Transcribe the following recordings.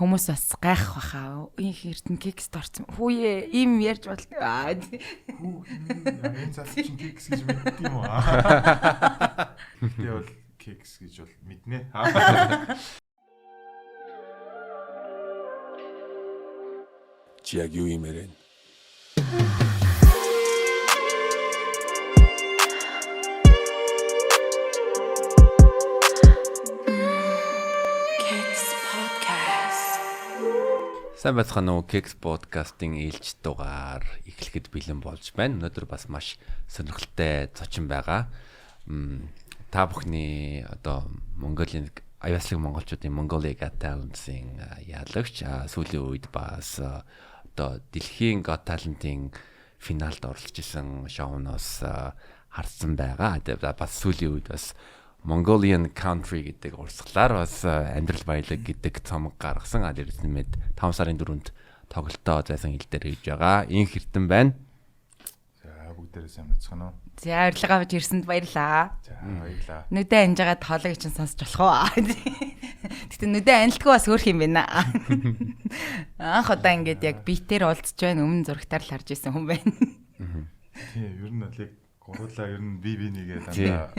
Хүмүүс бас гайх баха. Инх Эрдэнэ кекст орсон. Хүүе, ийм ярьж болдог. Аа. Хүү энэ залуу чинь кекс гэж мэддэг юм уу? Гэтэ бол кекс гэж бол мэднэ. Чи яг юу юм ярэ? Kicks Podcast. Сайн байцгаана уу? Keks podcast-ын ээлж дугаар эхлэхэд бэлэн болж байна. Өнөөдөр бас маш сонирхолтой зочин байгаа. Та бүхний одоо Монголын аюулслаг монголчуудын Mongolia Got Talent-ын ялагч сүүлийн үед бас одоо дэлхийн Got Talent-ын финалд оролцож исэн шоуноос харсан байгаа. Тэгээ бас сүүлийн үед бас Mongolian Country гэдэг урсгалаар бас амьдрал баялаг гэдэг цомог гаргасан. А дээрээс нэмээд 5 сарын 4-нд тоглолтоо зайсан хил дээр хийж байгаа. Инх Эрдэнэ байна. За бүгдээрээ сайн мэцхан уу? За урилга авч ирсэнд баярлаа. За баярлаа. Нүдэ анж байгаа тоолыг чинь сонсч болох уу? Гэтэ нүдэ анилтгүй бас хөөрх юм байна. Анх удаа ингээд яг битээр уулзч байна. Өмнө зурагтаар л харж исэн хүн байна. Тийм ер нь бол яг гурлаа ер нь би нэгээ дандаа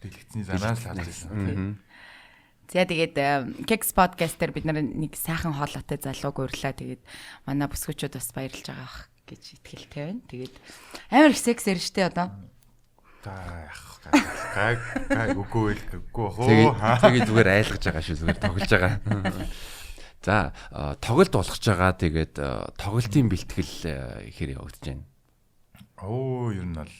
дэлгэцний занаас л харж байсан тийм. За тэгээд Keks podcast дээр бид нар нэг сайхан хоолойтой залууг урьлаа. Тэгээд манай бүсгүүчүүд бас баярлж байгаа бах гэж итгэлтэй байна. Тэгээд амар их секс ярь штэ одоо. За яах гай гай үгүй л үгүй хөө. Тэгээ зүгээр айлгаж байгаа шүү, зүгээр тоглож байгаа. За тоглолт болгож байгаа. Тэгээд тоглолтын бэлтгэл хэр явагдаж байна? Оо ер нь бол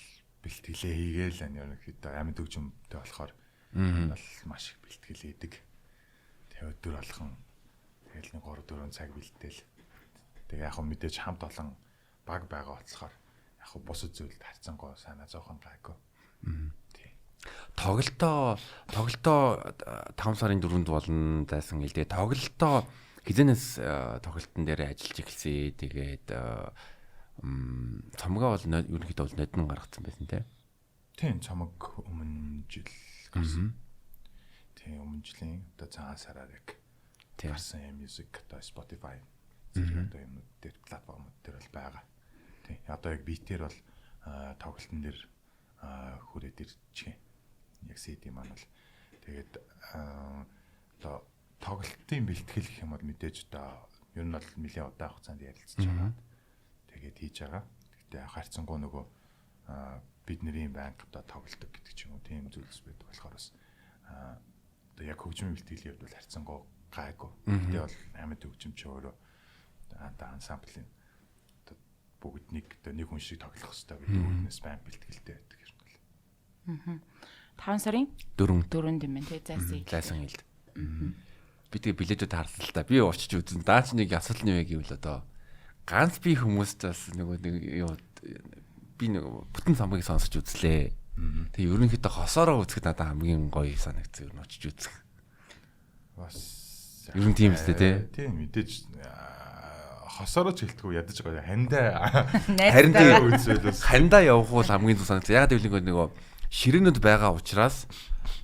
бэлтгэлээ хийгээл энэ ерөнхийдөө амьд хөгжимтэй болохоор энэ бол маш их бэлтгэл хийдэг. Тэгээ өдөр болгон тэгэл нэг 3 4 цаг бэлдээл. Тэгээ яг хөө мэдээж хамт олон баг байгаа болохоор яг хөө бусад зүйлд харьцангуй санаа зовхон гайгүй. Тийм. Тоглолтоо 5 сарын 4-нд болно зайсан хэл. Тэгээ тоглолтоо хизэнээс тоглолтын дээр ажиллаж эхэлсэн. Тэгээд цомгоо бол ерөнхийдөө бол нодон гаргацсан байсан тий. Тийм цомог өмнө жил гарсан. Тийм өмнө жилийн одоо цагаан сараар яг гарсан music одоо Spotify зэрэг одоо юмнууд дээр платформуд дээр бол байгаа. Тийм одоо яг битээр бол тоглолтын дээр хүрээд ирчихэ. Яг CD маань бол тэгээд одоо тоглолтын бэлтгэл гэх юм бол мэдээж одоо ер нь бол нэлээд удаан хугацаанд ярилцж байгаа. Тэгээд хийж байгаа. Гэхдээ харьцангуй нөгөө бидний банк одоо тоглолдог гэдэг ч юм уу тийм зүйлс байдаг болохоор бас одоо яг хөгжмийн бэлтгэлийн хувьд бол харьцангуй гайгүй. Гэтэ бол амьд хөгжим чи өөрөө одоо ансамблын одоо бүгд нэг одоо нэг хүн шиг тоглох хэрэгтэй гэдэг үүднээс байн бэлтгэлтэй байдаг юм бол. 5 сарын 4 4-нд юм байна тий. Зайсан хэл. Зайсан хэлд. Би тэгээ билетүүд харсан л та. Би очиж үзэн. Даач нэг асуудал нь юу гэвэл одоо ганц би хүмүүст бас нөгөө нэг юу би нэг бүтэн цомгийг сонсож үзлээ. Тэгээ ерөнхийдөө хосоороо үзэхэд надад хамгийн гоё санагдсан ер нь очиж үзэх. Бас ер нь тийм үстэй тий. Тийм мэдээж хосоороо ч хэлтгүү ядаж гоё хандаа. Харин тийм үзвэл бас хандаа явах бол хамгийн зөв санагдсан. Яг гэвэл нөгөө ширээнүүд байгаа учраас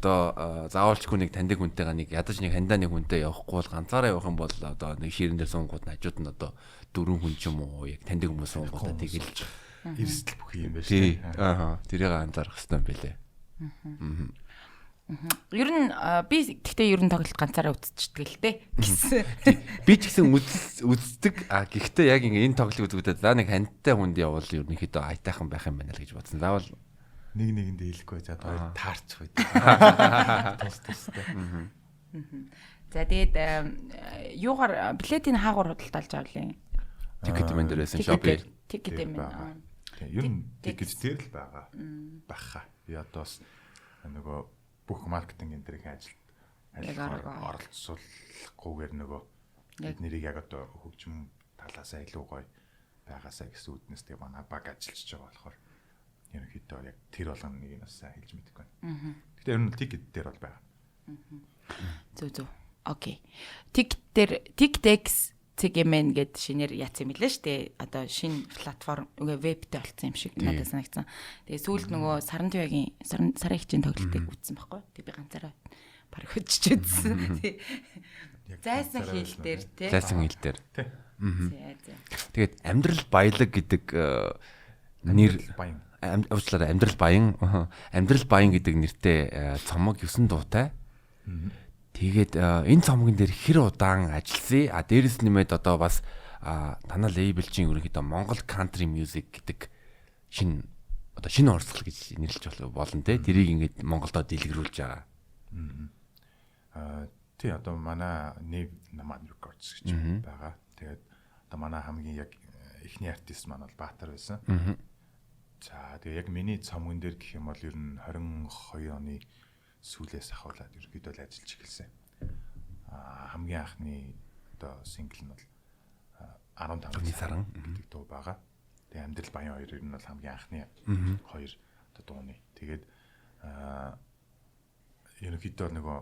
одоо заавалчгүй нэг таньдаг хүнтэйгээ нэг ядаж нэг хандаа нэг хүнтэй явахгүй бол ганцаараа явах юм бол одоо нэг ширээн дээр суунгууд нь хажууд нь одоо 4 хүн ч юм уу яг таньдаг хүмүүс суунгуудаа тэгэл эрсдэл бүх юм байна шүү дээ. Аа тэрийг анзаарах хэрэгтэй юм билээ. Ер нь би гэхдээ ер нь тоглолт ганцаараа үзчихдэг л дээ гэсэн. Би ч гэсэн үздэг. А гэхдээ яг ингээ энэ тоглолтыг үзүүдэд за нэг хандтай хүнд явбал ерөнхийдөө аятайхан байх юм байна л гэж бодсон. Заавал нэг нэгэндээ хэлэхгүй за хоёр таарчих байд. Тус тустай. За тэгээд юугаар билетийг хаагур худалдаалж авлаа. Ticket man дээр байсан Shopee. Ticket man. Тийм ер нь ticket дээр л байгаа. Баха. Би одоо бас нөгөө бүх маркетинг энэ төрхийн ажилд оролцуулахгүйгээр нөгөө бид нэрийг яг одоо хөгжим талаасаа илүү гоё байгаасаа гэсэн үүднээс тэгээ манай баг ажиллаж байгаа болохоор ерөнхийдөө яг тэр болгоно нэг нь бас сайн хэлж мэдэхгүй байна. Гэтэ ер нь ticket дээр бол байгаа. Зөв зөв. Окей. Ticket дээр TicketX CGMN гэд шинээр яатсан юм билээ шүү дээ. Одоо шинэ платформ вебтэй болсон юм шиг надад санагдсан. Тэгээ сүүлд нөгөө саран туяагийн сарын хичээн тоглолтыг үзсэн байхгүй. Тэг би ганцаараа бараг хөжиж үзсэн. Зайсан хэл дээр тий. Зайсан хэл дээр. Тий. Тэгээд амьдрал баялаг гэдэг нэр баян. Уучлаарай, амьдрал баян. Амьдрал баян гэдэг нэртэй цомог 9 дуутай. Тэгээд энэ цомгон дээр хэр удаан ажилласан? А дээрэс нэмээд одоо бас танаа лейбл чинь ерөнхийдөө Монгол country music гэдэг шинэ одоо шинэ урсгал гэж нэрлэж болно те. Тэрийг ингээд Монголдо дэлгэрүүлж байгаа. Тий, одоо манай New Nomad Records гэж байгаа. Тэгээд одоо манай хамгийн яг эхний артист маань бол Баатар байсан. За тэгээ яг миний цомгон дээр гэх юм бол ер нь 22 оны сүүлээс ахуулаад ерөнхийдөө л ажиллаж эхэлсэн. Хамгийн анхны одоо сингл нь бол 15 сар гэдэг дуу байгаа. Тэгээ амьдрал баян хоёр ер нь бол хамгийн анхны хоёр одоо дууны. Тэгээд ерөнхийдөө нөгөө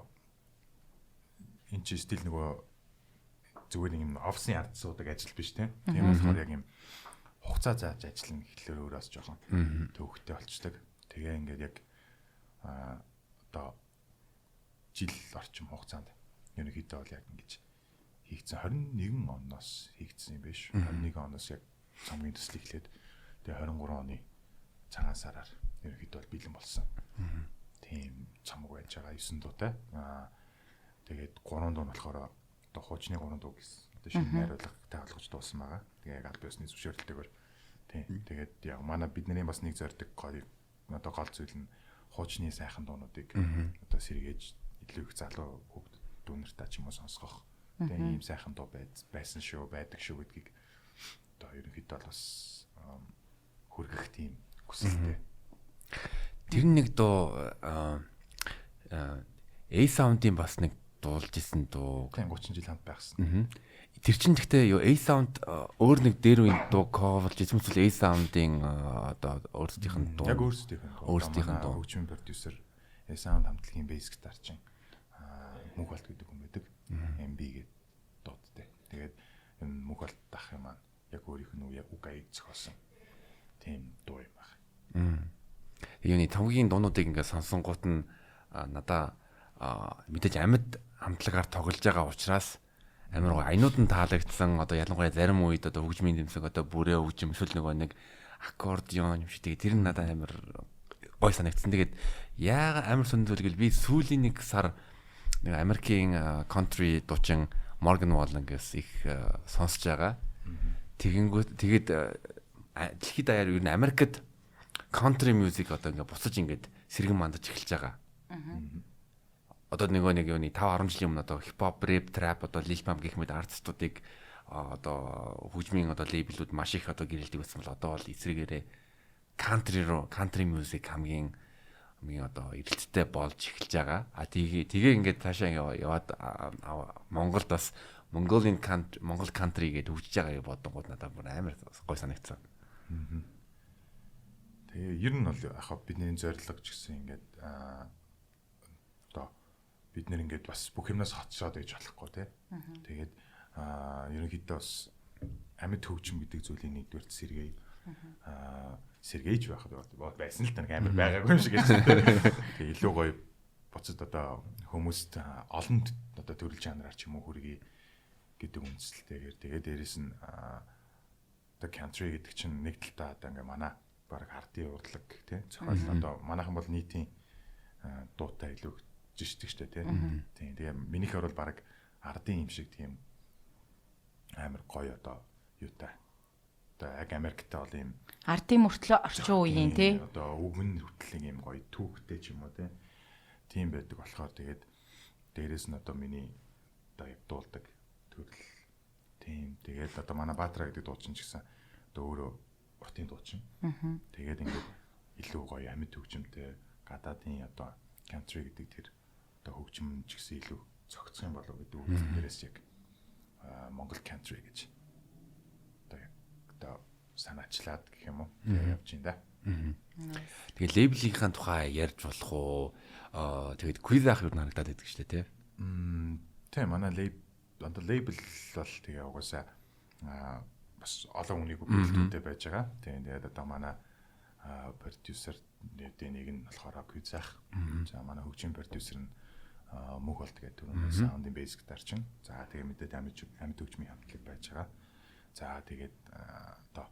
энэ чи стил нөгөө зүгээр нэг юм офисын ард суудаг ажил биш те. Тийм болохоор яг юм хугацаа зааж ажиллана гэхлээр өөрөөс жоохон төвөгтэй болчдөг. Тэгээ ингээд яг одоо жил орчим хугацаанд ерөнхийдөө бол яг ингэж хийгдсэн 21 оноос хийгдсэн юм биш. 21 оноос яг цомгийн төсөл эхлээд тэгээ 23 оны цагаан сараар ерөнхийдөө бол бэлэн болсон. Тийм цомог байж байгаа 9 дуутай. Тэгээд 3 дуу нь болохоор одоо хуучны 3 дуу гэсэн одоо шинэ найруулгатай холбож дуусан байгаа. Тэгээ яг аль биесны зөвшөөрөлтөөр тийм. Тэгээд яг манай бидний бас нэг зорддог гоё одоо гол зүйл нь хуучны сайхан дуунуудыг одоо сэргээж илүү их залуу хүүхд дүүнэртаа ч юм уу сонсгох. Тэгээ ийм сайхан дуу байсан шүү, байдаг шүү гэдгийг одоо ерөнхийдөө бол бас хүргэх тийм хүсэлтэй. Тэр нэг дуу A Sound-ийн бас нэг дуулж исэн дуу. Тийм 30 жил хамт байхсан. Тэр чинь гэхдээ юу A Sound өөр нэг дээр үеийн дуу cover-лж исэн эсвэл A Sound-ийн одоо өөрсдийнх нь дуу. Яг өөрсдийнх нь дуу. Өөрсдийнх нь дуу. Хөгжмийн продюсер A Sound хамтлагийн бейс гитар чинь Мөнх Болт гэдэг хүн байдаг. MB гэдэг дуудтай. Тэгээд энэ Мөнх Болт ах юм маань яг өөрийнх нь үг аяг зохиосон тийм дуу юм байна. Юуны цомгийн дуунуудыг ингээд сонсонгууд нь надаа мэдээж амьд хамтлагаар тоглож байгаа учраас амар гоё аянууд нь таалагдсан. Одоо ялангуяа зарим үед одоо хөгжмийн дэмсэг одоо бүрээ хөгжим эсвэл нөгөө нэг аккордеон юм шиг тэгээ тэр нь надад амар гоё санагдсан. Тэгээд яага амар сонирхол гэл би сүүлийн нэг сар нэг Америкийн country дуучин Morgan Wallen гэсэн их сонсож байгаа. Тэгэнгүүт тэгээд дэлхийд даяар ер нь Америкт country music одоо ингээ буцаж ингээд сэргэн мандаж эхэлж байгаа. Одоо нөгөө нэг юуны 5 10 жилийн өмнө одоо хип хоп, рэп, трап одоо Lil Pump гэх мэт артистуудыг одоо хөгжмийн одоо лейблүүд маш их одоо гэрэлдэг байсан бол одоо бол эсрэгээрээ country руу country music хамгийн одоо эрэлттэй болж эхэлж байгаа. А тэгээ ингээд цаашаа ингээ яваад Монголд бас Mongolian country, Монгол country гэдээ хөгжиж байгаа гэж бодонгууд надад бүр амар гоё санагдсан. Тэгээ ер нь бол яг бидний зорилго ч гэсэн ингээд одоо бид нэр ингээд бас бүх юмнаас хоцроод байж болохгүй тий. Тэгээд ерөнхийдөө бас амьд хөгжим гэдэг зүйлийг нэгдүгээр сэргээе. Сэргээж байхад байсан л та нэг амар байгаагүй юм шиг гэж. Тэгээ илүү гоё буцад одоо хүмүүст олон одоо төрөл жанраар ч юм уу хүргэе гэдэг үндсэлтэйгээр тэгээ дээрэс нь одоо country гэдэг чинь нэг талдаа одоо ингээ манай баг ардын урлаг тий зохиол одоо манайхан бол нийтийн дуутай илүү жишдэг штэ тий. Тийм тэгээ минийхэр бол баг ардын юм шиг тийм амар гоё одоо юутай одоо яг Америкт бол ийм ардын мөртлөө орчин үеийн тий одоо өвгөн хүртэл ийм гоё түүхтэй ч юм уу тий тийм байдаг болохоор тэгээд дээрэс нь одоо миний одоо яг дуулдаг төрөл тийм тэгээд одоо манай Баатара гэдэг дуучин ч гэсэн одоо өөрөө уртын дуучин. Тэгээд ингээд илүү гоё амьд хөгжимтэй гадаадын одоо country гэдэг тэр одоо хөгжим ч гэсэн илүү зохицох юм болов гэдэг үгэн дээрээс яг Монгол country гэж одоо яг одоо санаачлаад гэх юм уу тэгээ явж байна да. Тэгээ лейблийнхаа тухай ярьж болох уу? Тэгээд quiz ах юу харагдаад байдаг шүү дээ тий. Тийм манай лейбл одоо лейбл бол тэгээ угаасаа бас олон хүний бүрэлдэхүүнтэй байж байгаа. Тийм тэгээд одоо манай продюсер нэг нь болохоор Квизах. За манай хөгжим продюсер нь Мөнх болт гэдэг түрүүн sound-ын bass guitar чин. За тэгээ мэдээд амьд хөгжмийн хамтлаг байж байгаа. За тэгээд одоо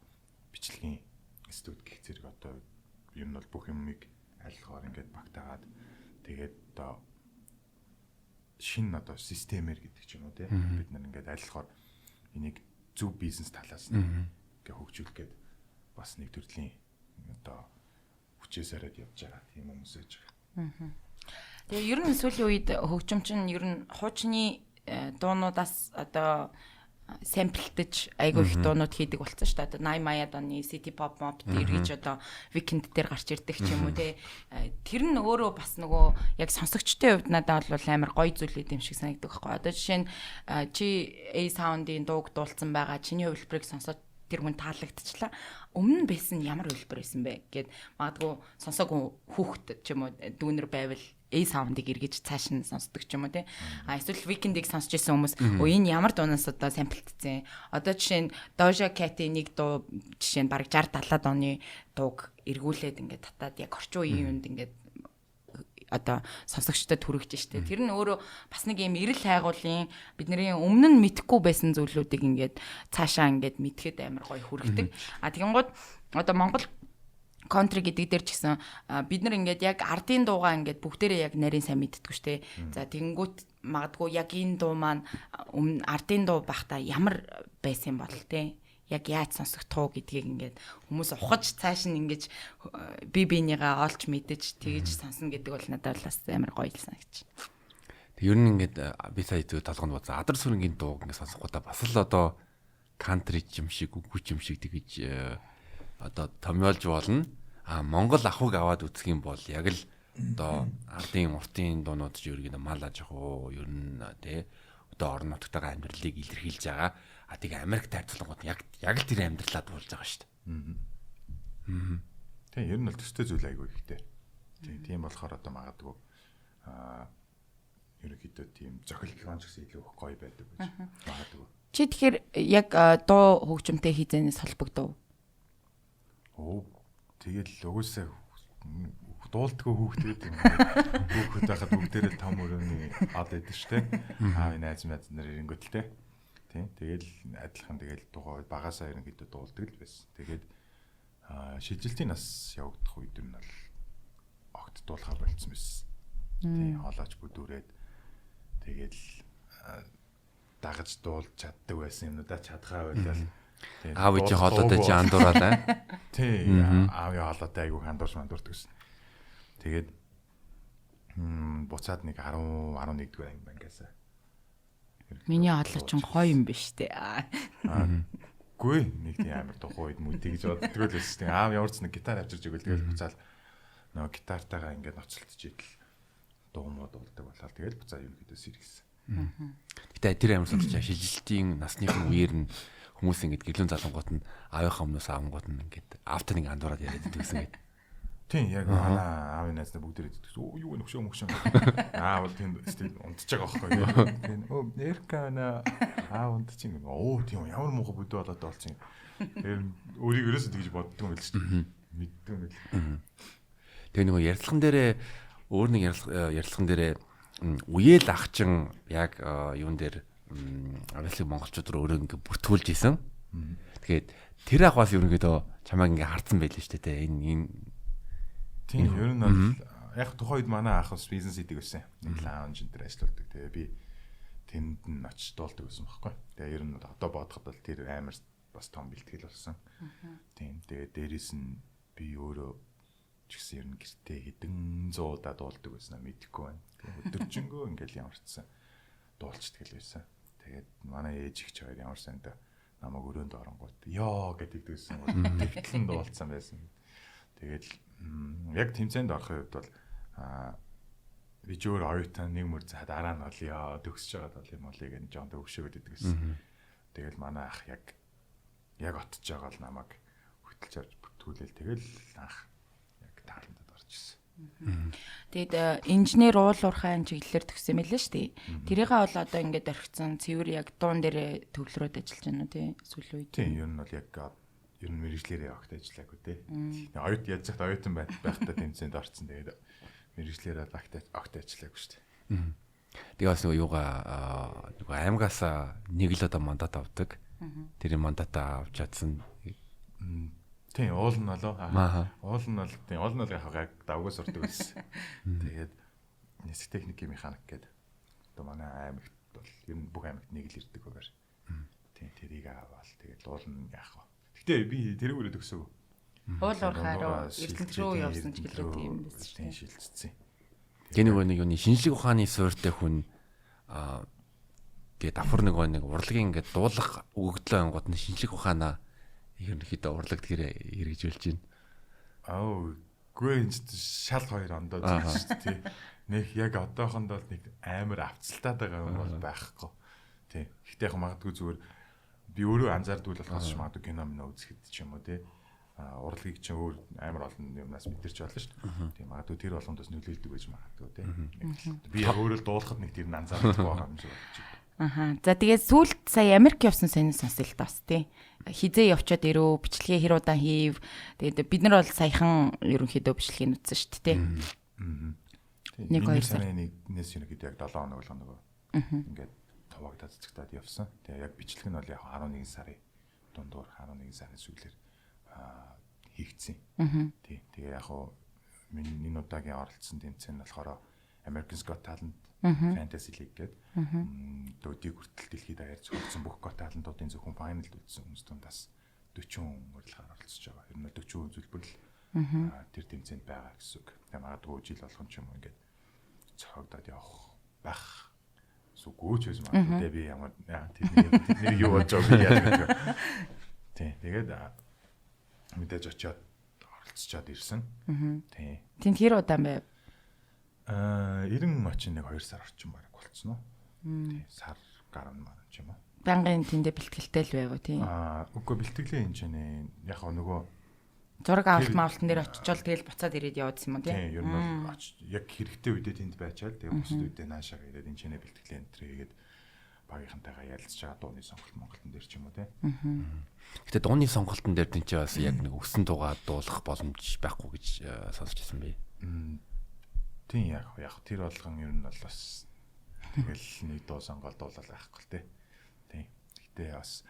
бичлэгийн студ гэх зэрэг одоо ер нь бол бүх юмыг альгаар ингээд багтаагаад тэгээд одоо шинэ одоо системээр гэдэг ч юм уу тий бид нар ингээд альгаар энийг зөв бизнес талаас нь ингээ хөгжүүлэх гээд бас нэг төрлийн одоо хүчээ сараад явж байгаа тийм хүмүүс байж байгаа. Тэгээ ер нь сүүлийн үед хөгжим чинь ер нь хуучны дуунуудаас одоо сэмплдэж айгүй их дуунууд хийдэг болсон шүү дээ. Одоо 80 маяад оны City Pop Mob эргэж одоо Weekend дээр гарч ирдэг ч юм уу те. Тэр нь өөрөө бас нөгөө яг сонсогчдын хувьд надад бол амар гоё зүйл юм шиг санагддаг байхгүй. Одоо жишээ нь чи A Sound-ийн дууг дуулсан байгаа. Чиний хувилбарыг сонсоод тэр хүн таалагдчихлаа. Өмнө нь байсан ямар хувилбар байсан бэ гэд магадгүй сонсоогүй хүүхэд ч юм уу дүүнер байвал A sound-ыг эргэж цааш нь сонсдог ч юм уу тий. А эсвэл Weekend-ийг сонсч ирсэн хүмүүс өө энэ ямар дуунаас одоо самплдсан. Одоо жишээ нь Doja Cat-ийн нэг дуу жишээ нь бараг 60 70 оны дууг эргүүлээд ингээд татаад яг орчин үеийн юунд ингээд одоо сонсогчдод хүргэж штэ. Тэр нь өөрөө бас нэг юм эрэл хайгуулын бидний өмнө нь мэдэхгүй байсан зүйлүүдийг ингээд цаашаа ингээд мэдхэд амар гоё хүргэдэг. А тэгэнгүүт одоо Монгол country гэдэг дээр ч гэсэн бид нар ингээд яг ардын дуугаа ингээд бүгдээрээ яг нарийн сайн мэддэггүй штэ. За тэгэнгүүт магадгүй яг энэ дуу маань өмнө ардын дуу байхдаа ямар байсан юм бол те. Яг яаж сонсогдох уу гэдгийг ингээд хүмүүс ухаж цааш нь ингэж би бинийгаа олж мэдэж тэгэж сонсно гэдэг бол надад бас амар гоё л санагч. Тэг ер нь ингээд би сая зөв толгонд бодсон. Адар сүрэнгийн дууг ингээд сонсонгуудаа бас л одоо country юм шиг үгүй юм шиг тэгэж одоо томьёолж болно. А Монгол ахуйг аваад үзэх юм бол яг л одоо ардын уртын дуунууд ч ерөнхийдөө мал аж ахуй ер нь тий одоо орон нутгтайгаа амьдралыг илэрхийлж байгаа. А тэг Америкт харьцуулангууд яг л тэр амьдралаа дуулж байгаа шүү дээ. Тийм ер нь бол төстэй зүйл айгүй ихтэй. Тийм болохоор одоо магадгүй ерөнхийдөө тийм зохилгоон ч гэсэн илүү их гоё байдаг гэж магадгүй. Чи тэгэхээр яг дуу хөгжимтэй хизэнээс холбогдов? Оо тэгэл угсаа дуулдггүй хүүхэд гэдэг юм. Хүүхэд байхад бүгдээрээ л том өрөөний ад байдаг шүү дээ. Аавын найз найз нар ирэнгүүт л те. Тийм. Тэгэл адилхан тэгэл тухайн үед багасаа ерөнхийдөө дуулдаг л байсан. Тэгээд шилжилтийн нас явагдах үед нь бол огт дуулахаа болцсон байсан. Тийм. Хоолойч бүдүүрээд тэгэл дагаж дуулж чаддаг байсан юмнуудаа чадхаа байлаа. Аав чи хоолойтой чи андуураад аа. Тийм. Аавын хоолойтой айгүй андуурч мандуурдаг гэсэн. Тэгээд буцаад нэг 10 11 дугаар анги бангасаа. Миний хоолой чинь гоё юм биш үү? Үгүй нэг тийм амар тухайн үед мүдэ гэж боддгоо л байсан. Тийм аав ямар ч нэг гитар авчирч өгөөл тэгэл буцаал нөгөө гитартайгаа ингээд ноцолдож идэл дуу муу дуулдаг болоод тэгэл буцаа ерөнхийдөө сэргийсэн. Гэтэ тэр амар сонсож шилжилтийн насныхын үеэр нь хүмүүс ингээд гэрлэн залангууд нь аавынхаа өмнөөс авангууд нь ингээд аавтай нэг андуураад яриад байдаг гэсэн гээд. Тийм яг манай аавын найз нар бүгдээрээ тэгсэн. Өө юу нөхшөө мөхшөө. Аа бол тийм унтж байгаа байхгүй юу. Тийм өө Эркана аа унтчих юм. Оо тийм ямар муухай бүдүү болоод болсон юм. Тэр өөрийг ерөөсөө тэгж боддгүй юм л шүү дээ. Мэддгүй юм л. Тэгээ нөгөө ярилцлаган дээрээ өөр нэг ярилцлаган дээрээ үеэл ах чин яг юун дээр авьяаслаг монголчууд руу өөрөө ингээ бүртгүүлж исэн. Тэгээд тэр ах бас ерөнхийдөө чамайг ингээ харцсан байлээ шүү дээ. Энэ тийм ер нь бол яг тухайн үед манай ах бас бизнес хийдэг байсан. Нэг лаунж энэ төр ажилладаг. Тэгээ би тэнд нь очиж дуулдаг байсан байхгүй. Тэгээ ер нь бол одоо бодоход бол тэр амар бас том бэлтгэл болсон. Тийм. Тэгээ дээрэс нь би өөрөө ч гэсэн ер нь гэртээ хэдэн зуудаа дуулдаг байснаа мэдэхгүй байна. Тэгээ өдөржингөө ингээл ямарчсан дуулчдаг л байсан. Тэгээд манай ээж их ч хоёр ямар санда намайг өрөөнд оронгууд ёо гэдэг дээсэн. Тэгтлэн дуулцсан байсан. Тэгээд яг тэмцээнд орохын үед бол би ч өөр оюутан нэг мөр за дараа нь бол ёо төгсөж байгаа бол юм болыг гэж жоон төгшөөгд идэг гэсэн. Тэгэл манай ах яг отож байгаа л намайг хөтөлж авч бүтгүүлээл тэгэл анх яг тааландад орж ирсэн. Тэгээд инженер уул уурхайн чиглэлээр төгссөн мэлээ шүү дээ. Тэрийгээ бол одоо ингээд орхицсан цэвэр яг дуун дээрээ төвлөрөөд ажиллаж байна уу тий сүүлийн үед? Тийм ер нь бол яг ер нь мэрэгжлээрээ огт ажиллаагүй тий. Оюут яаж яхад оюутан байхдаа тэмцээнд орцсон. Тэгээд мэрэгжлээрээ огт ажиллаагүй шүү дээ. Тэгээ бас нөгөө юугаа нөгөө аймгаас нэг л одоо мандат авдаг. Тэр мандатаа авч чадсан. Тийм, уул нь болоо. Уул нь бол тийм, уул нь бол яг давгүй сурдаг байсан. Тэгээд нисэх техникийн механик гэдэг. Одоо манай аймагт бол ер нь бүх аймагт нэг л ирдэг байгаар. Тийм, тэрийг аваад тэгээд уул нь яах вэ? Гэтэ би тэрүүгээрээ төгсөөг. Уул уурхай руу Эрдэнэт рүү явсан ч гэлээ тийм байсан шүү. Тийм, шилжчихсэн. Тэгээ нөгөө нэг юуны шинжлэх ухааны суурьтай хүн тэгээ давхар нөгөө нэг урлагийн ингээд дуулах өгөгдлөө ангууд нь шинжлэх ухаанаа ерөнхийдөө урлаг тэр хэрэгжүүлж байна. Аа, үгүй энэ шал хоёр ондоо зүйл шүү дээ. Тий. Нэг яг одоохондоо нэг амар авцалтаад байгаа юм бол байхгүй. Тий. Гэхдээ яг магадгүй зүгээр би өөрөө анзаардгүй л болохоос магадгүй кино минь үзэхэд ч юм уу тий. Урлагийг чинь өөр амар олон юмнаас мэдэрч болно шүү дээ. Тийм, магадгүй тэр болгонд бас нөлөөлдөг байж магадгүй тий. Би яг өөрөө л дуулахад нэг тэр нь анзаардаггүй байгаа юм шиг бодож байна. Аха. За тэгээд сүүлд сая Америк явсан сонин сонсъё л та бас тий. Хизээ явчаад ирөө, бичлэгээ хэр удаан хийв. Тэгээд бид нар бол саяхан ерөнхийдөө бичлэгийг үзсэн шүү дээ тий. 1-2 сарын 1-ээс ерөнхийдөө яг 7 хоног болгоно нөгөө. Ингээд туваагдаад цэцэгтаад явсан. Тэгээ яг бичлэг нь бол яг 11 сарын дундуур 11 сарын сүүлээр хийгдсэн. Тий. Тэгээ яг хуу миний энэ удаагийн оролцсон тэмцээн нь болохоор American's Got Talent Fantasy League гэдэг өдийг хүртэл дэлхийд даяар зохиогдсон бүх Got Talent-уудын зөвхөн final үлдсэн хүмүүс дундаас 40 хүн урилгаар оролцож байгаа. Ер нь 40 хүн зүйлбэрл тэр тэмцээнд байгаа гэсэн үг. Тэгээ магадгүй жил болгон ч юм уу ингээд зохиогдоод явах байх сүггүй ч байсан магадгүй те би ямар тэдний юу болж байгааг би яаж мэдэх вэ? Тий. Тэгээд мэдээж очиод оролцоод ирсэн. Тий. Тэнд хэр удаан байв? 90 очин нэг 2 сар орчим бараг болцсон уу? Тий, сар гарна маань ч юм уу. Байнгын тэндээ бэлтгэлтэй л байв уу тий? Үгүй бэлтгэлийн энэ чинь яг нөгөө зураг авалт маавалтан дээр очичоол тэгэл буцаад ирээд яваадсан юм уу тий? Тийм, ер нь бол яг хэрэгтэй үедээ тэнд байчаал тэгээ бусад үедээ наашаага ирээд энэ чинь бэлтгэлийн энэ хийгээд багийнхантайгаа ярилцж байгаа дууны сонголт Монголтон дээр ч юм уу тий. Гэтэ дууны сонголтон дээр тийм ч бас яг нэг өссөн дуугаа дуулах боломж байхгүй гэж сонсч байсан би. Тийм, яг тэр болгон ер нь бол бас тэгэл нэг дуу сонголт дуулал байхгүй л тий. Тийм. Гэтэ бас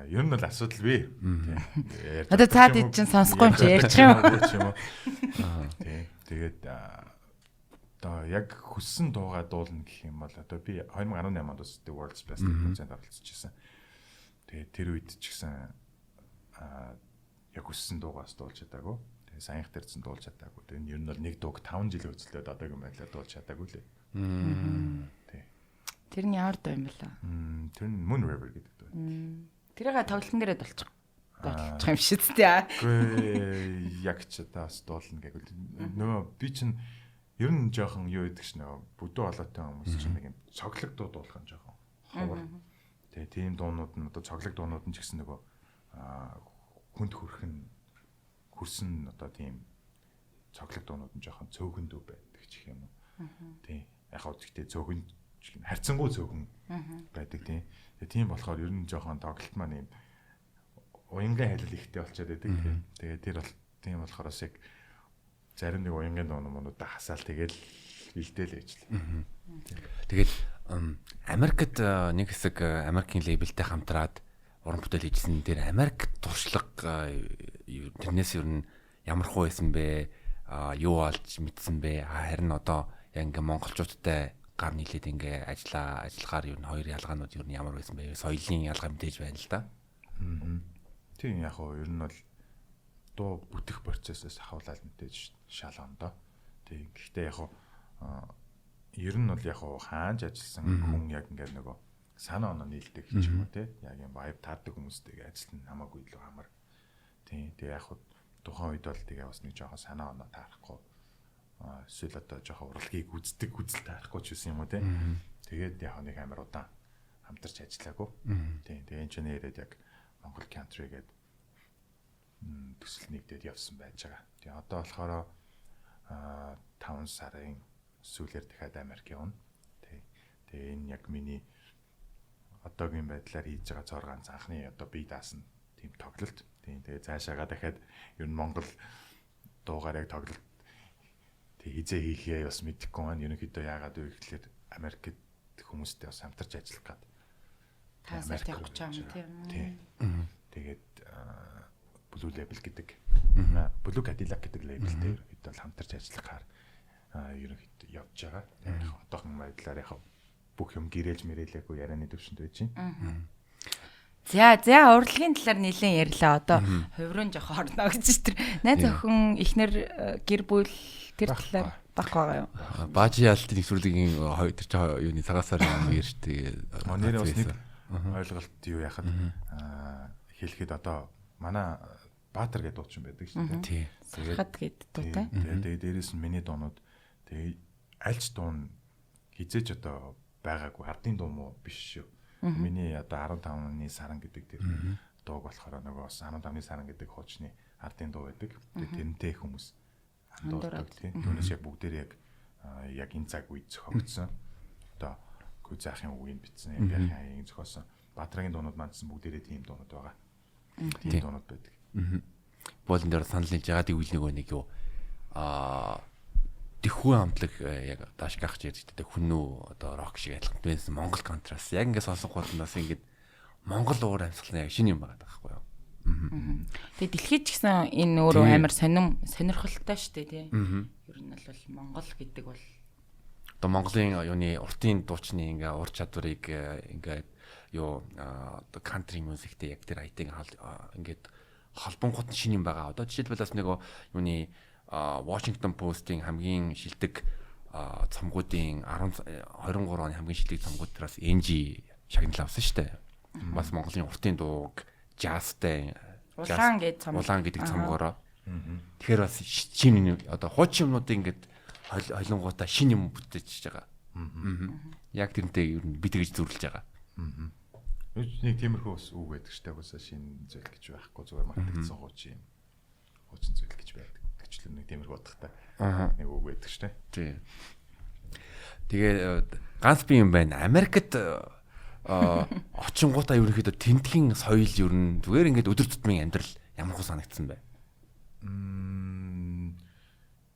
ер нь бол асуудал бий. Тийм. Одоо цаад ид чинь сонсохгүй юм чи ярьчих юм уу. Тийм. Тэгээд одоо яг хүссэн дуугаа дуулна гэх юм бол одоо би 2018 онд бас The World's Best тэмцээнд оролцож байсан. Тэгээд тэр үед ч гэсэн яг хүссэн дуугаас дуулж чадаагүй. Тэгээд саянх дээрсэн дуулж чадаагүй. Тэгээд ер нь бол нэг дууг 5 жил үзлээд одоогийн байдлаар дуулж чадаагүй лээ. Тий. Тэр нь ямар дуу юм бэ лээ? Тэр нь Moon River гэдэг дуу. Тэрийг тоглолтын дээрээ дуулчих юм шиг зү. Үгүй яг ч одоо бас дуулна гэвэл нөгөө би чинь ер нь жоохон юу гэдэг чинь нөгөө бүдүү олоотой хүмүүс чинь нэг юм цоглог дуу дуулах нь жоохон ховор. Тэгээ тийм дуунууд нь одоо цоглог дуунууд нь ч гэсэн нөгөө хүнд хүрхэн хөрсөн одоо тийм цоглог дуунууд нь жоохон цөөхөн дүү байдаг ч гэх юм уу. Тийм. Яг хаа гэхдээ цөөхөн харьцангуй цөөхөн байдаг тийм. Тэгээ тийм болохоор ер нь жоохон тоглолт маань юм уянгийн халил ихтэй болчиход байдаг тийм. Тэгээ тэр бол тийм болохоор бас яг зарим нэг уянгийн дуу юмнуудаа хасаал тэгэл бэлдээл ээжлээ. Тэгээд Америкт нэг хэсэг Америкийн лейблтэй хамтраад уран бүтээл хийжсэн. Тэр Америк туршлага тэрнээс ер нь ямар хуу байсан бэ? Юу олж мэдсэн бэ? Харин одоо яг ингээ монголчуудтай гар нийлээд ингээ ажиллахаар ер нь хоёр ялгаанууд ер нь ямар байсан бэ? Соёлын ялгаа мэдээж байна л да. Тийм, яг хоо ер нь бол дуу бүтэх процессээс ахуулаад мэдээж шал ондоо. Тийм. Гэхдээ яг хоо ер нь бол яг хоо хаанч ажилласан хүн яг ингээд нөгөө санаа оноо нийлдэг ч юм уу тий. Яг юм vibe таардаг хүмүүстэйгээ ажиллана хамаагүй илүү амар. Тийм. Тэгээ яг хоо тухайн үед бол тэгээ бас нэг жоохон санаа оноо таарахгүй. Эсвэл одоо жоохон урлагийг үздэг үзэл таарахгүй ч гэсэн юм уу тий. Тэгээд яг нэг амар удаан хамтарч ажиллаагүй. Тийм. Тэгээ энэ ч нэрээд яг Монгол country гэдэг төсөл нэгдээд явсан байж байгаа. Тэгээ одоо болохоор 5 сарын сүүлээр дахиад Америк явна. Тий. Тэгээ энэ яг миний одоогийн байдлаар хийж байгаа цоор ганц анхны одоо бие даасан тийм тоглолт. Тийм. Тэгээ цаашаага дахиад ер нь Монгол дуугаар яг тоглолт тэг хизээ хийхээ бас мэдэхгүй байна. Ерөнхийдөө яагаад вэ гэхлээр Америкт хүмүүстэй бас хамтарч ажиллах гад. Та сард явах гэж байгаа юм тийм. Тийм. Тэгээд Blue Label гэдэг Blue Cadillac гэдэг лейбл дээр ерөнхийдөө бол хамтарч ажиллахаар ерөнхийдөө явж байгаа. Тэгээд одоохон байдлаар яг бүх юм гэрээлж мэрээлээгүй ярианы төвшөнд байж байна. За за урлагийн талаар нэлээд ярьлаа. Одоо хувирын жоох орно гэж тэр найз охин эхнэр гэр бүл тэр талаар байхгүй байгаа юу? Баажи ялтын нэвтрүүлгийн хоёр тэр чинь юуны цагаасаар юм ярьж тэгээ. Нэрээ бас нэг ойлголт юу яхад хэлэхэд одоо манай Баатар гэдэг дуучин байдаг шүү дээ. Тэгээд гэдэг дуутай. Тэгээд дээрээс нь миний дуунууд тэгээд альч дуун хизээч одоо байгаагүй ардын дуу мó биш шүү. Миний одоо 15-ны саран гэдэг тэр дууг болохоор нөгөө 15-ны саран гэдэг хуучны ардын дуу байдаг. Тэгээд тэрнтэй хүмүүс андуурдаг тийм. Түүнээс яг бүгдээр яг энэ цаг үед зохиогдсон. Одоо Гүзахын үгийг бичсэн, Эмбяхын аяыг зохиосон. Баатрагийн дуунууд маань гэсэн бүгдээрээ тийм дуунууд байгаа. Тийм дуунууд байдаг. Боолын дээр санал нийлж байгаа гэвэл нөгөө нэг юу тэхүү хамтлаг яг даашгах гэж ярьж байдаг хүн үү одоо рок шиг адилхан байсан Монгол контраст яг ингээд сонсонгууднаас ингээд Монгол уур амьсгал нь яг шинэ юм байгаа байхгүй юу. Тэгээ дэлхийд ч гэсэн энэ өөрөө амар сонирхолтой шүү дээ тий. Ер нь бол Монгол гэдэг бол одоо Монголын юуны уртын дуучны ингээ ур чадварыг ингээд юу одоо country music-тэй яг тэр айтыг ингээд холбонгууд нь шинэ юм байгаа. Одоо жишээлбэл бас нөгөө юуны Washington Post-ийн хамгийн шилдэг цомгуудын 23 оны хамгийн шилдэг цомгууд дээрээс NG шагнал авсан шүү дээ. Бас Монголын уртын дууг джазтай улаан гэдэг цомг улаан гэдэг цомгоороо. Тэгэхээр бас шинэ одоо хуучин юмнуудыг ингээд холонгуудаа шинэ юм бүтээж байгаа. Яг тэрнтэй ер нь би тэгж зүрлж байгаа. Нэг тиймэрхүү бас үг байдаг шүү дээ. Угаасаа шинэ зүйл гэж байхгүй зүгээр мартагдсан хуучин юм. Хуучин зүйл гэж байдаг. Гэвчлэн нэг тиймэрхүү утгатай нэг үг байдаг шүү дээ. Тийм. Тэгээ ганц би юм байна. Америкт очингуудаа ерөнхийдөө тентгийн соёл ер нь зүгээр ингээд өдөр тутмын амьдрал ямар хөө санагдсан бэ?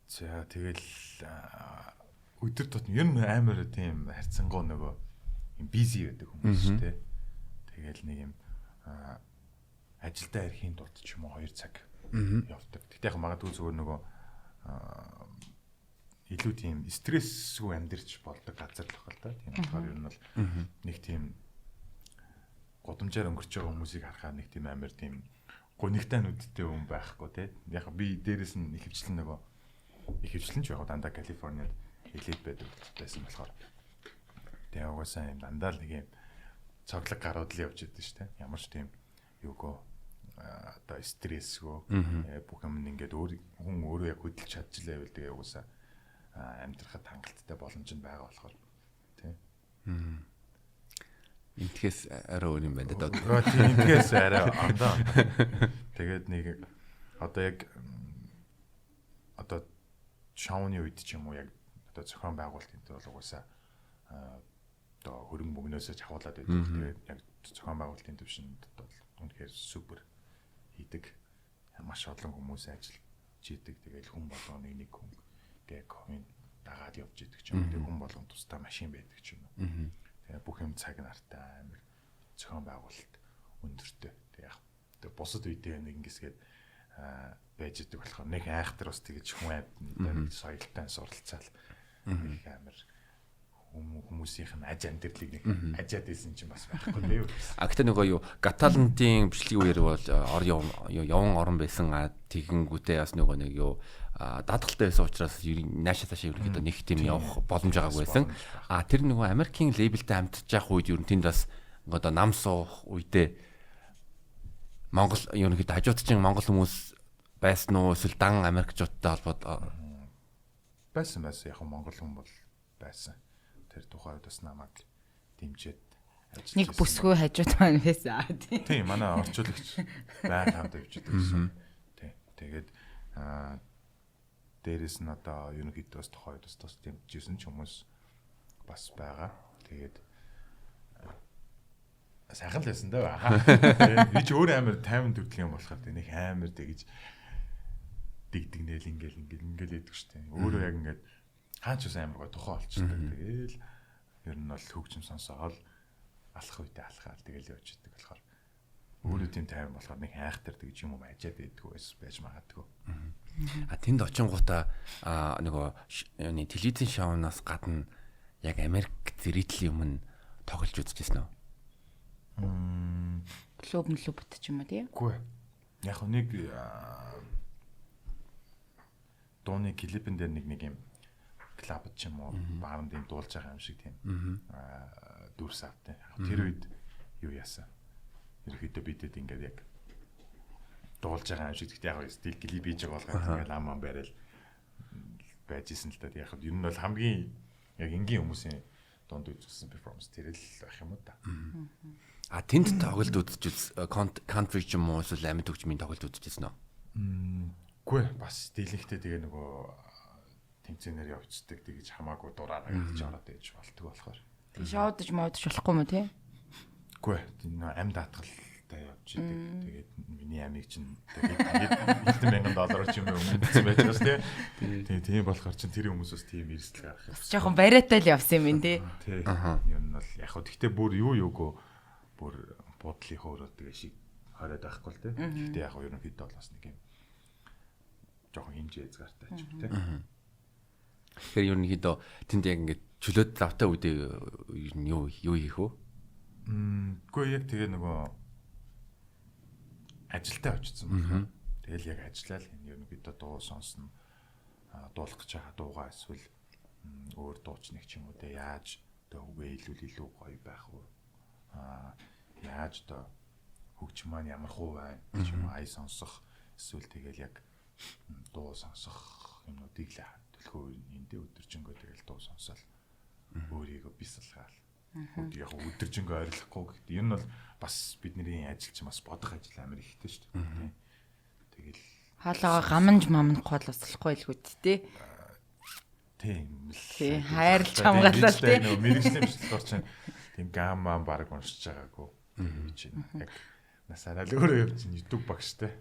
За тэгэл өдөр тутам ер нь амар тийм харьцангуй нөгөө юм бизи байдаг хүмүүс шүү дээ. Тэгэл нэг юм ажилдаа ирэхийн тулд ч юм уу 2 цаг явдаг. Тэгтээ яг магадгүй зүгээр нөгөө илүү тийм стрессгүй амьдарч болдог газар л байх л та. Тийм болохоор ер нь бол нэг тийм гудамжаар өнгөрч байгаа хүмүүсийг харахаар нэг тийм амар тийм гунигтай нүдтэй хүн байхгүй тий. Яг би дээрээс нь ихэвчлэн нөгөө ихэвчлэн ч яг дандаа Калифорниад элит байдаг байсан болохоор. Тэгээ угаасаа юм дандаа л нэг юм цоглог гарууд л явж идэв шүү дээ. Ямар ч тийм юугөө одоо стрессгүй бүх юм ингээд өөр хүн өөрөө яг хөдөлж чадчихлаа байвал тэгээ угаасаа амьдрахад хангалттай боломж нь байгаа болохоор тий. Энтгээс арай өөр юм байна даа. Тийм энтгээс арай одоо. Тэгээд нэг одоо яг одоо шоуны үед ч юм уу яг одоо зохион байгуулалт энэ бол угаасаа одоо хөрөнгө мөнгнөөсөө чавуулаад байдаг. Тэгээд яг зохион байгуулалтын төвшөнд бол үнэхээр супер хийдэг. Маш олон хүмүүс ажиллаж идэг. Тэгэл хүн болгоно нэг хүн тэгээ комент дагаад явж идэг ч юм уу. Тэгээ хүн болгон тусдаа машин байдаг ч юм уу. Тэгээ бүх юм цаг нартай амар зохион байгуулалт өндөртэй. Тэгээ яг тэгээ бусад үедээ нэг ингэсгээд байж идэг болохоор нэг айхтар бас тэгэж хүн амьд соёлтой суралцаал нэг амар хүмүүсийнх нь аж амьдралыг нэг ажаад исэн чинь бас байхгүй тийм. А гэтээ нөгөө юу Гаталантын бичлэгийн үеэр бол ор яван орон байсан тэгэнгүүтээ бас нөгөө нэг юу даатгалтай байсан учраас наашаа цаашаа ерөнхийдөө нэг тийм явах боломж байгаагүй байсан. А тэр нөгөө Америкийн лейблтэй хамтарч явах үед ер нь тэнд бас одоо нам суух үедээ Монгол ерөнхийдөө хажууд чинь Монгол хүмүүс байсан уу эсвэл дан Америкчуудтай холбоод байсан яг Монгол хүн бол байсан. Тэр тухайн үед бас намайг дэмжиж ажиллаж нэг бүсгүй хажууд маань байсан. Тийм манай орчуулагч байнга хамт явж идэг гэсэн. Тийм. Тэгээд дээрэс нь одоо ерөнхийдөө бас тухайн үед бас тус дэмжижсэн ч хүмүүс бас байгаа. Тэгээд сайхан л байсан даа. Би ч өөр амар 50 төрлийн юм болохоор тийм нэг амар тэгж дигдэгнээл ингээл ингээл ингээл яддаг шүү дээ. Өөрөө яг ингээд хаач ус амар гой тухай олчдаг. Тэгээл Ер нь бол хөгжим сонсоол алах үедээ алхаал тэгэл явж идэг болохоор өөрөө тийм тайван болохоор нэг хайхтар тэгж юм уу ажиад байдгүй байж магадгүй. А тэнд очингуудаа нөгөө юуны телевизийн шоунаас гадна яг Америк зэрэгдлийн өмнө тоглож үзчихсэн үү? Клуб млубт ч юм уу тий? Үгүй. Яг нэг дууны клипэн дээр нэг юм клуб ч юм уу бааранд юм дуулж байгаа юм шиг тийм дүрс автай. Яг тэр үед юу яасан? Ерөнхийдөө бидэд ингээд яг дуулж байгаа юм шиг. Гэхдээ яг стил клип хийж байгаа болгоод ингээд лам ам барайл байж исэн л та. Яг ер нь бол хамгийн яг энгийн хүмүүсийн дунд үзүүлсэн перформанс тэр л байх юм уу та. А тэнд тоглолт үзэж country ч юм уу эсвэл амьд хөгжмийн тоглолт үзчихсэн үү? Үгүй бас дийлэнхтэй тэгээ нөгөө тэмцээнээр явцдаг тэгэж хамаагүй дураараа гэж ороод ээж болтгоо болохоор. Тэг шоудаж модож болохгүй юм уу тий? Үгүй амьд даатгалтай явж идэг. Тэгээд миний амийг чинь тэгээд хэдэн мянган доллар ч юм уу өмнө бичсэн байж байгаа шүү тий. Тийм болохоор чинь тэр хүмүүс бас тийм эрсдэл гаргах юм. Бас жоохон бариатай л явсан юм тий. Тий. Ер нь бол яг хөө тэгтээ бүр юу юугүй бүр буудлын хөөрөө тэгээ шиг хориод байхгүй л тий. Тэгтээ яг хөө ерөнхийдөө бол бас нэг юм жоохон хэмжээ хязгаартай ч юм тий. Тэгэхээр ерөнхийдөө тэнд яг ингээд чөлөөт завтай үедээ юу хийх вэ? Үгүй яг тэгээ нөгөө ажилдаа очсон байна. Тэгэл яг ажиллаа л ерөнхийдөө дуу сонсно. Дуулах гэж байгаа дуугаа эсвэл өөр дуучныг ч юм уу те яаж одоо үгээ илүү гоё байх вэ? Яаж одоо хөгжим маань ямар хуу байна ч юм уу ая сонсох эсвэл тэгэл яг дуу сонсох юмнуудыг л төлхөө эндээ өдөржингөө тэгэл дуу сонсоол өөрийгөө бисалгаал. Яг өдөржингөө арилахгүй гэхдээ энэ нь бол бас бидний ажил чинь бас бодох ажил амар ихтэй шүү дээ. Тэгэл хаалгаа гаманж мамнахгүй бол услахгүй л гүт тий. Тийм л. Тий, хайрлж хамгаалал тий. Мэргэжлийн бичлэгээр чинь тийм гам мам баг уншиж байгаагүй. Би чинь яг насаараа л өөрөө явж чинь YouTube багш тий.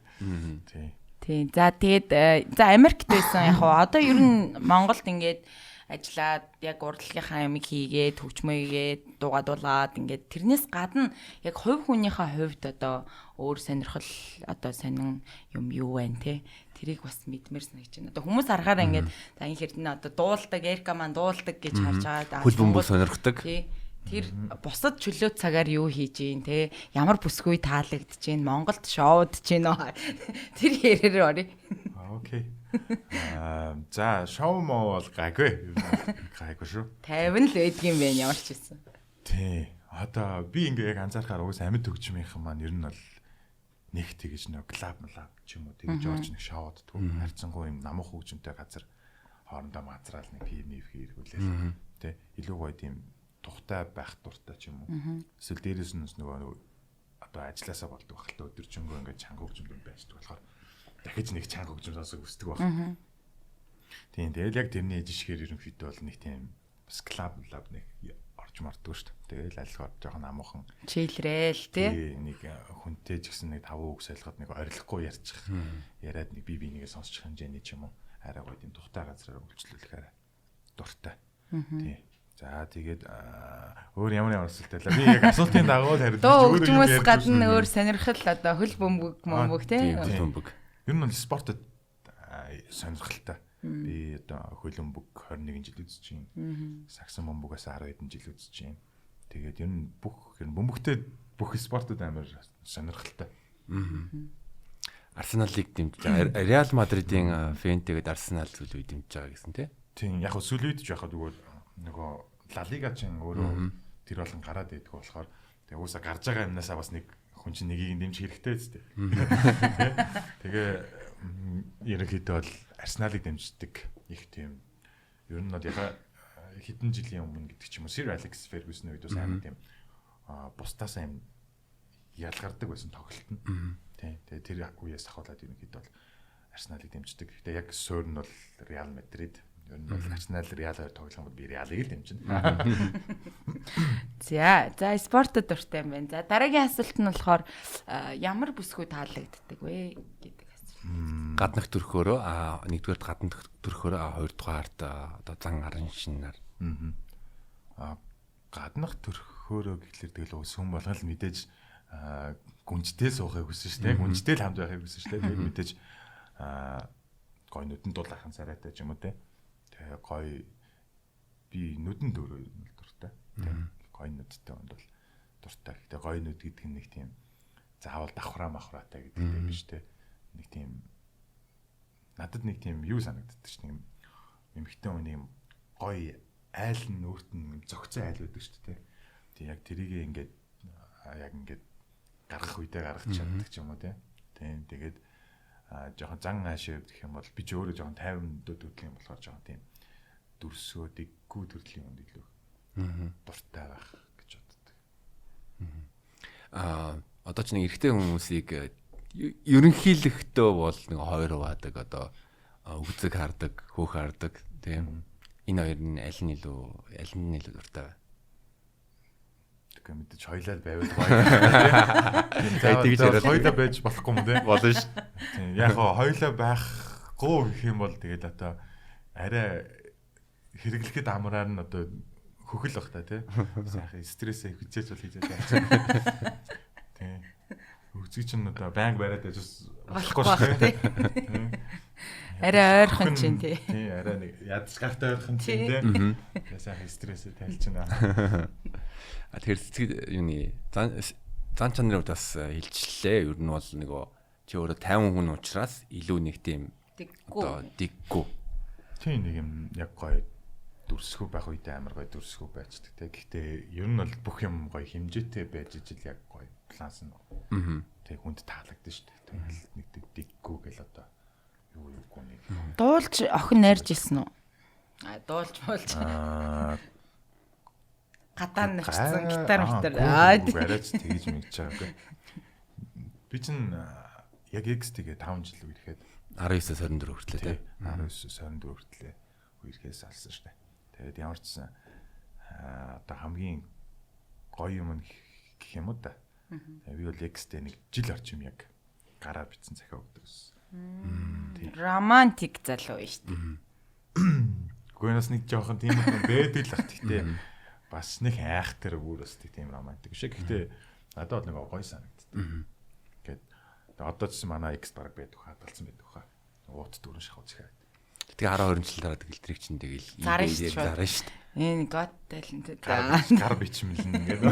Тий. Тий. За тэгээд за Америкт байсан яг хуу одоо ер нь Монголд ингээд ажиллаад яг урлагийнхаа ямиг хийгээд хөгжмөө хийгээд дуугаад ингээд тэрнээс гадна яг хувь хүнийхээ хувьд одоо өөр сонирхол одоо сонин юм юу байна те тэрийг бас мэдмээр санагдаж байна. Одоо хүмүүс харахаар ингээд за энэ хэрнээ одоо дуулдаг Эрка маань дуулдаг гэж харж байгаа. Хөл бөмбөг сонирхдаг. Тий. Тэр бусад чөлөө цагаар юу хийж гин те ямар бүсгүй таалагдж гин Монголд шоудж гин үү тэр хэрээр оръё. Окей. За шоу моо бол гайгүй. Гайгүй шүү. 50 л байдгийн байх ямар ч байсан. Тий. Одоо би ингээ яг анзаархаар угсаа амьд хөгжмийнхэн маань ер нь бол нэг тэгэж нөө клуб млаб ч юм уу тэгэж орж нэг шоуддгүй. Харьцангуй юм намуух хөгжмөнтэй газар хоорондоо мазраал нэг пив нэв хийргүүлээл тий. Илүү гоё тийм тухтай байх дуртай ч юм уу. Эсвэл дээрээс нь нөгөө одоо ажилласаа болдог байх л та өдөржингөө ингээ чанга хөгжмөнд байждаг болохоор дахиж нэг чанга хөгжим сонсох хүсдэг байх. Тийм тэгэл яг тэрний жишгээр ерөнхийдөө бол нэг тийм бас клуб лаб нэг орж мордгоо шүү дээ. Тэгэл алхаар жоохон амуухан чийлрээл тий. Нэг хүнтэй ч гэсэн нэг 5 үг солиход нэг орилохгүй ярьчих. Яриад нэг би бинийгээ сонсчих хэмжээний ч юм уу. Арай гоё тийм тухтай газраар үйлчлүүлэх арай дуртай. Тий. За тэгээд өөр ямар асуулт байлаа. Би яг асуултын дагуу л хариулж өөр хөгжмөөс гадна өөр сонирхол одоо хөл бөмбөг мөмбөг тий. Хөл бөмбөг. Ер нь бол спортод сонирхолтой. Би одоо хөл бөмбөг 21 жил үзэж байна. Сагсан бөмбөгөөс 10 хэдэн жил үзэж байна. Тэгээд ер нь бүх ер нь бөмбөгтэй бүх спортод амар сонирхолтой. Арсеналыг дэмжиж байгаа. Реал Мадридын фэн тэгээд Арсенал зүйлүү дэмжиж байгаа гэсэн тий. Тийм яг хөө сүүл үед ч яхад өгөөд нөгөө Ла Лига чинь өөрөө тэр болон гараад идэх болохоор тэгээ уусаа гарч байгаа юмнасаа бас нэг хүн чинь нэгийг дэмжих хэрэгтэй зү. Тэгээ ерөнхийдөө бол Арсеналыг дэмждэг их тийм ер нь бол яха хэдэн жилийн өмнө гэдэг ч юм уу Sir Alex Ferguson үед бас амар тийм бусдаас аим ялгардаг байсан тоглолт нь. Тийм. Тэгээ тэр үеэс ахуулаад ерөнхийдөө бол Арсеналыг дэмждэг. Гэтэ яг суурь нь бол Реал Мадрид. Ер нь бол Арсенал Реал хоёр тоглох юм бол би Реалыг л дэмжинэ. За, за спортод дуртай юм байна. За дараагийн асуулт нь болохоор ямар бүсгүй таалагддаг вэ гэдэг асуулт. Гаднах төрхөөрөө нэгдүгээрт гаднах төрхөөрөө хоёрдугаарт одоо зан арын шинээр. Аа Гаднах төрхөөрөө гэхлээр тэгэл ус хүн болгон л мэдээж гүнжтэй суухыг хүсэн шүү дээ. Гүнжтэй л хамт байхыг хүсэн шүү дээ. Тэгээд мэдээж гой нүдэн дулаахан царайтай ч юм уу те. Тэгээ гой би нүдэн дөрөв нь дуртай. Гой нүдтэй хүнд бол дуртай. Гэтэ гой нүд гэдэг нь нэг тийм заавал давхраа махраатай гэдэг тийм биш те. Нэг тийм надад нэг тийм юу санагддаг ш. Нэг эмэгтэй хүний юм гой айл нь өөрт нь зөгцөн айл байдаг шүү дээ. Тэг яг тэрийг ингээд яг ингээд гаргах үедээ гаргах чаддаг ч юм уу те. Тийм тэгээд жоохон зан аашаа гэх юм бол би ч өөрөө жоохон 50 төрлийн болохоор жоохон тийм дүрсгөө дэггүй төрлийн хүнд илүү дуртай байх гэж боддог. Одоо ч нэг эрэгтэй хүмүүсийг ерөнхийлөгтөө бол нэг хоёр хуваадаг, одоо өгзөг хардаг, хөөх хардаг тийм. Энэ хоёр нь аль нь илүү дуртай вэ? Тэгэхээр мэдээж хоёлаа байвал гоё. Тэгж яриад хоёлаа байж болохгүй юм те. Болно ш. Тийм. Яг хоо хоёлаа байхгүй гэх юм бол тэгээд одоо арай хэрэглэхэд амраар нь одоо хөхөл бах та тий. Сайхан стрессээ хүчээж бол хийж байгаа. Тийм. Өгзөг чинь одоо байнга бариад байж болохгүй шүү дээ. Арай ойрхон чинь тий. Тий, арай нэг ядч гартай ойрхон чинь тий. Тэгээ сайхан стрессээ тайлчна. А тэгэхээр сэтгэл юуны зан чанарын хувьд бас хилчлээ. Ер нь бол нөгөө чи өөрөө 50 хүн учраас илүү нэг тийм дэггүй. Тийм нэг юм яг гоё дүрсгүү байх үедээ амар гоё дүрсгүү байцдаг те. Гэхдээ ер нь бол бүх юм гоё хэмжээтэй байж ижил яг гоё баланс нь. Тэг хүнд таалагдсан шүү дээ. Тэгэл нэг дэггүй гэл одоо юу юугүй нэг. Дуулж охин найрж исэн үү? А дуулж муулж. Гадаа навчсан гитар митар. Аа барайч тэгж мэдж байгаагүй. Би чинь яг X-тэйгээ 5 жил үерхэд 19-с 24 хүртлээ тий. 19-с 24 хүртлээ үерхээс алсан шүү дээ. Тэгээд ямар ч сан одоо хамгийн гоё юм гэх юм уу да. Би бол X-тэй нэг жил орчим яг гараар бичсэн захиа өгдөг гэсэн. Романтик залуу шүү дээ. Гэхдээ бас нэг жоохон тийм юм байдаг л ах. Гэхдээ бас нэг айхтар бүр бас тийм романтик биш. Гэхдээ надад бол нэг гоё санагддаг. Ингээд одоо ч манай X бараг байдаг хадгалсан байдаг хаа. Уут дөрөн шахуу захиа. Тэгээ 10 20 жил дараа тэгэл тэрийг чинь тэгэл зарна шүү дээ. Энэ God talent гар бичмэлнэ ингээд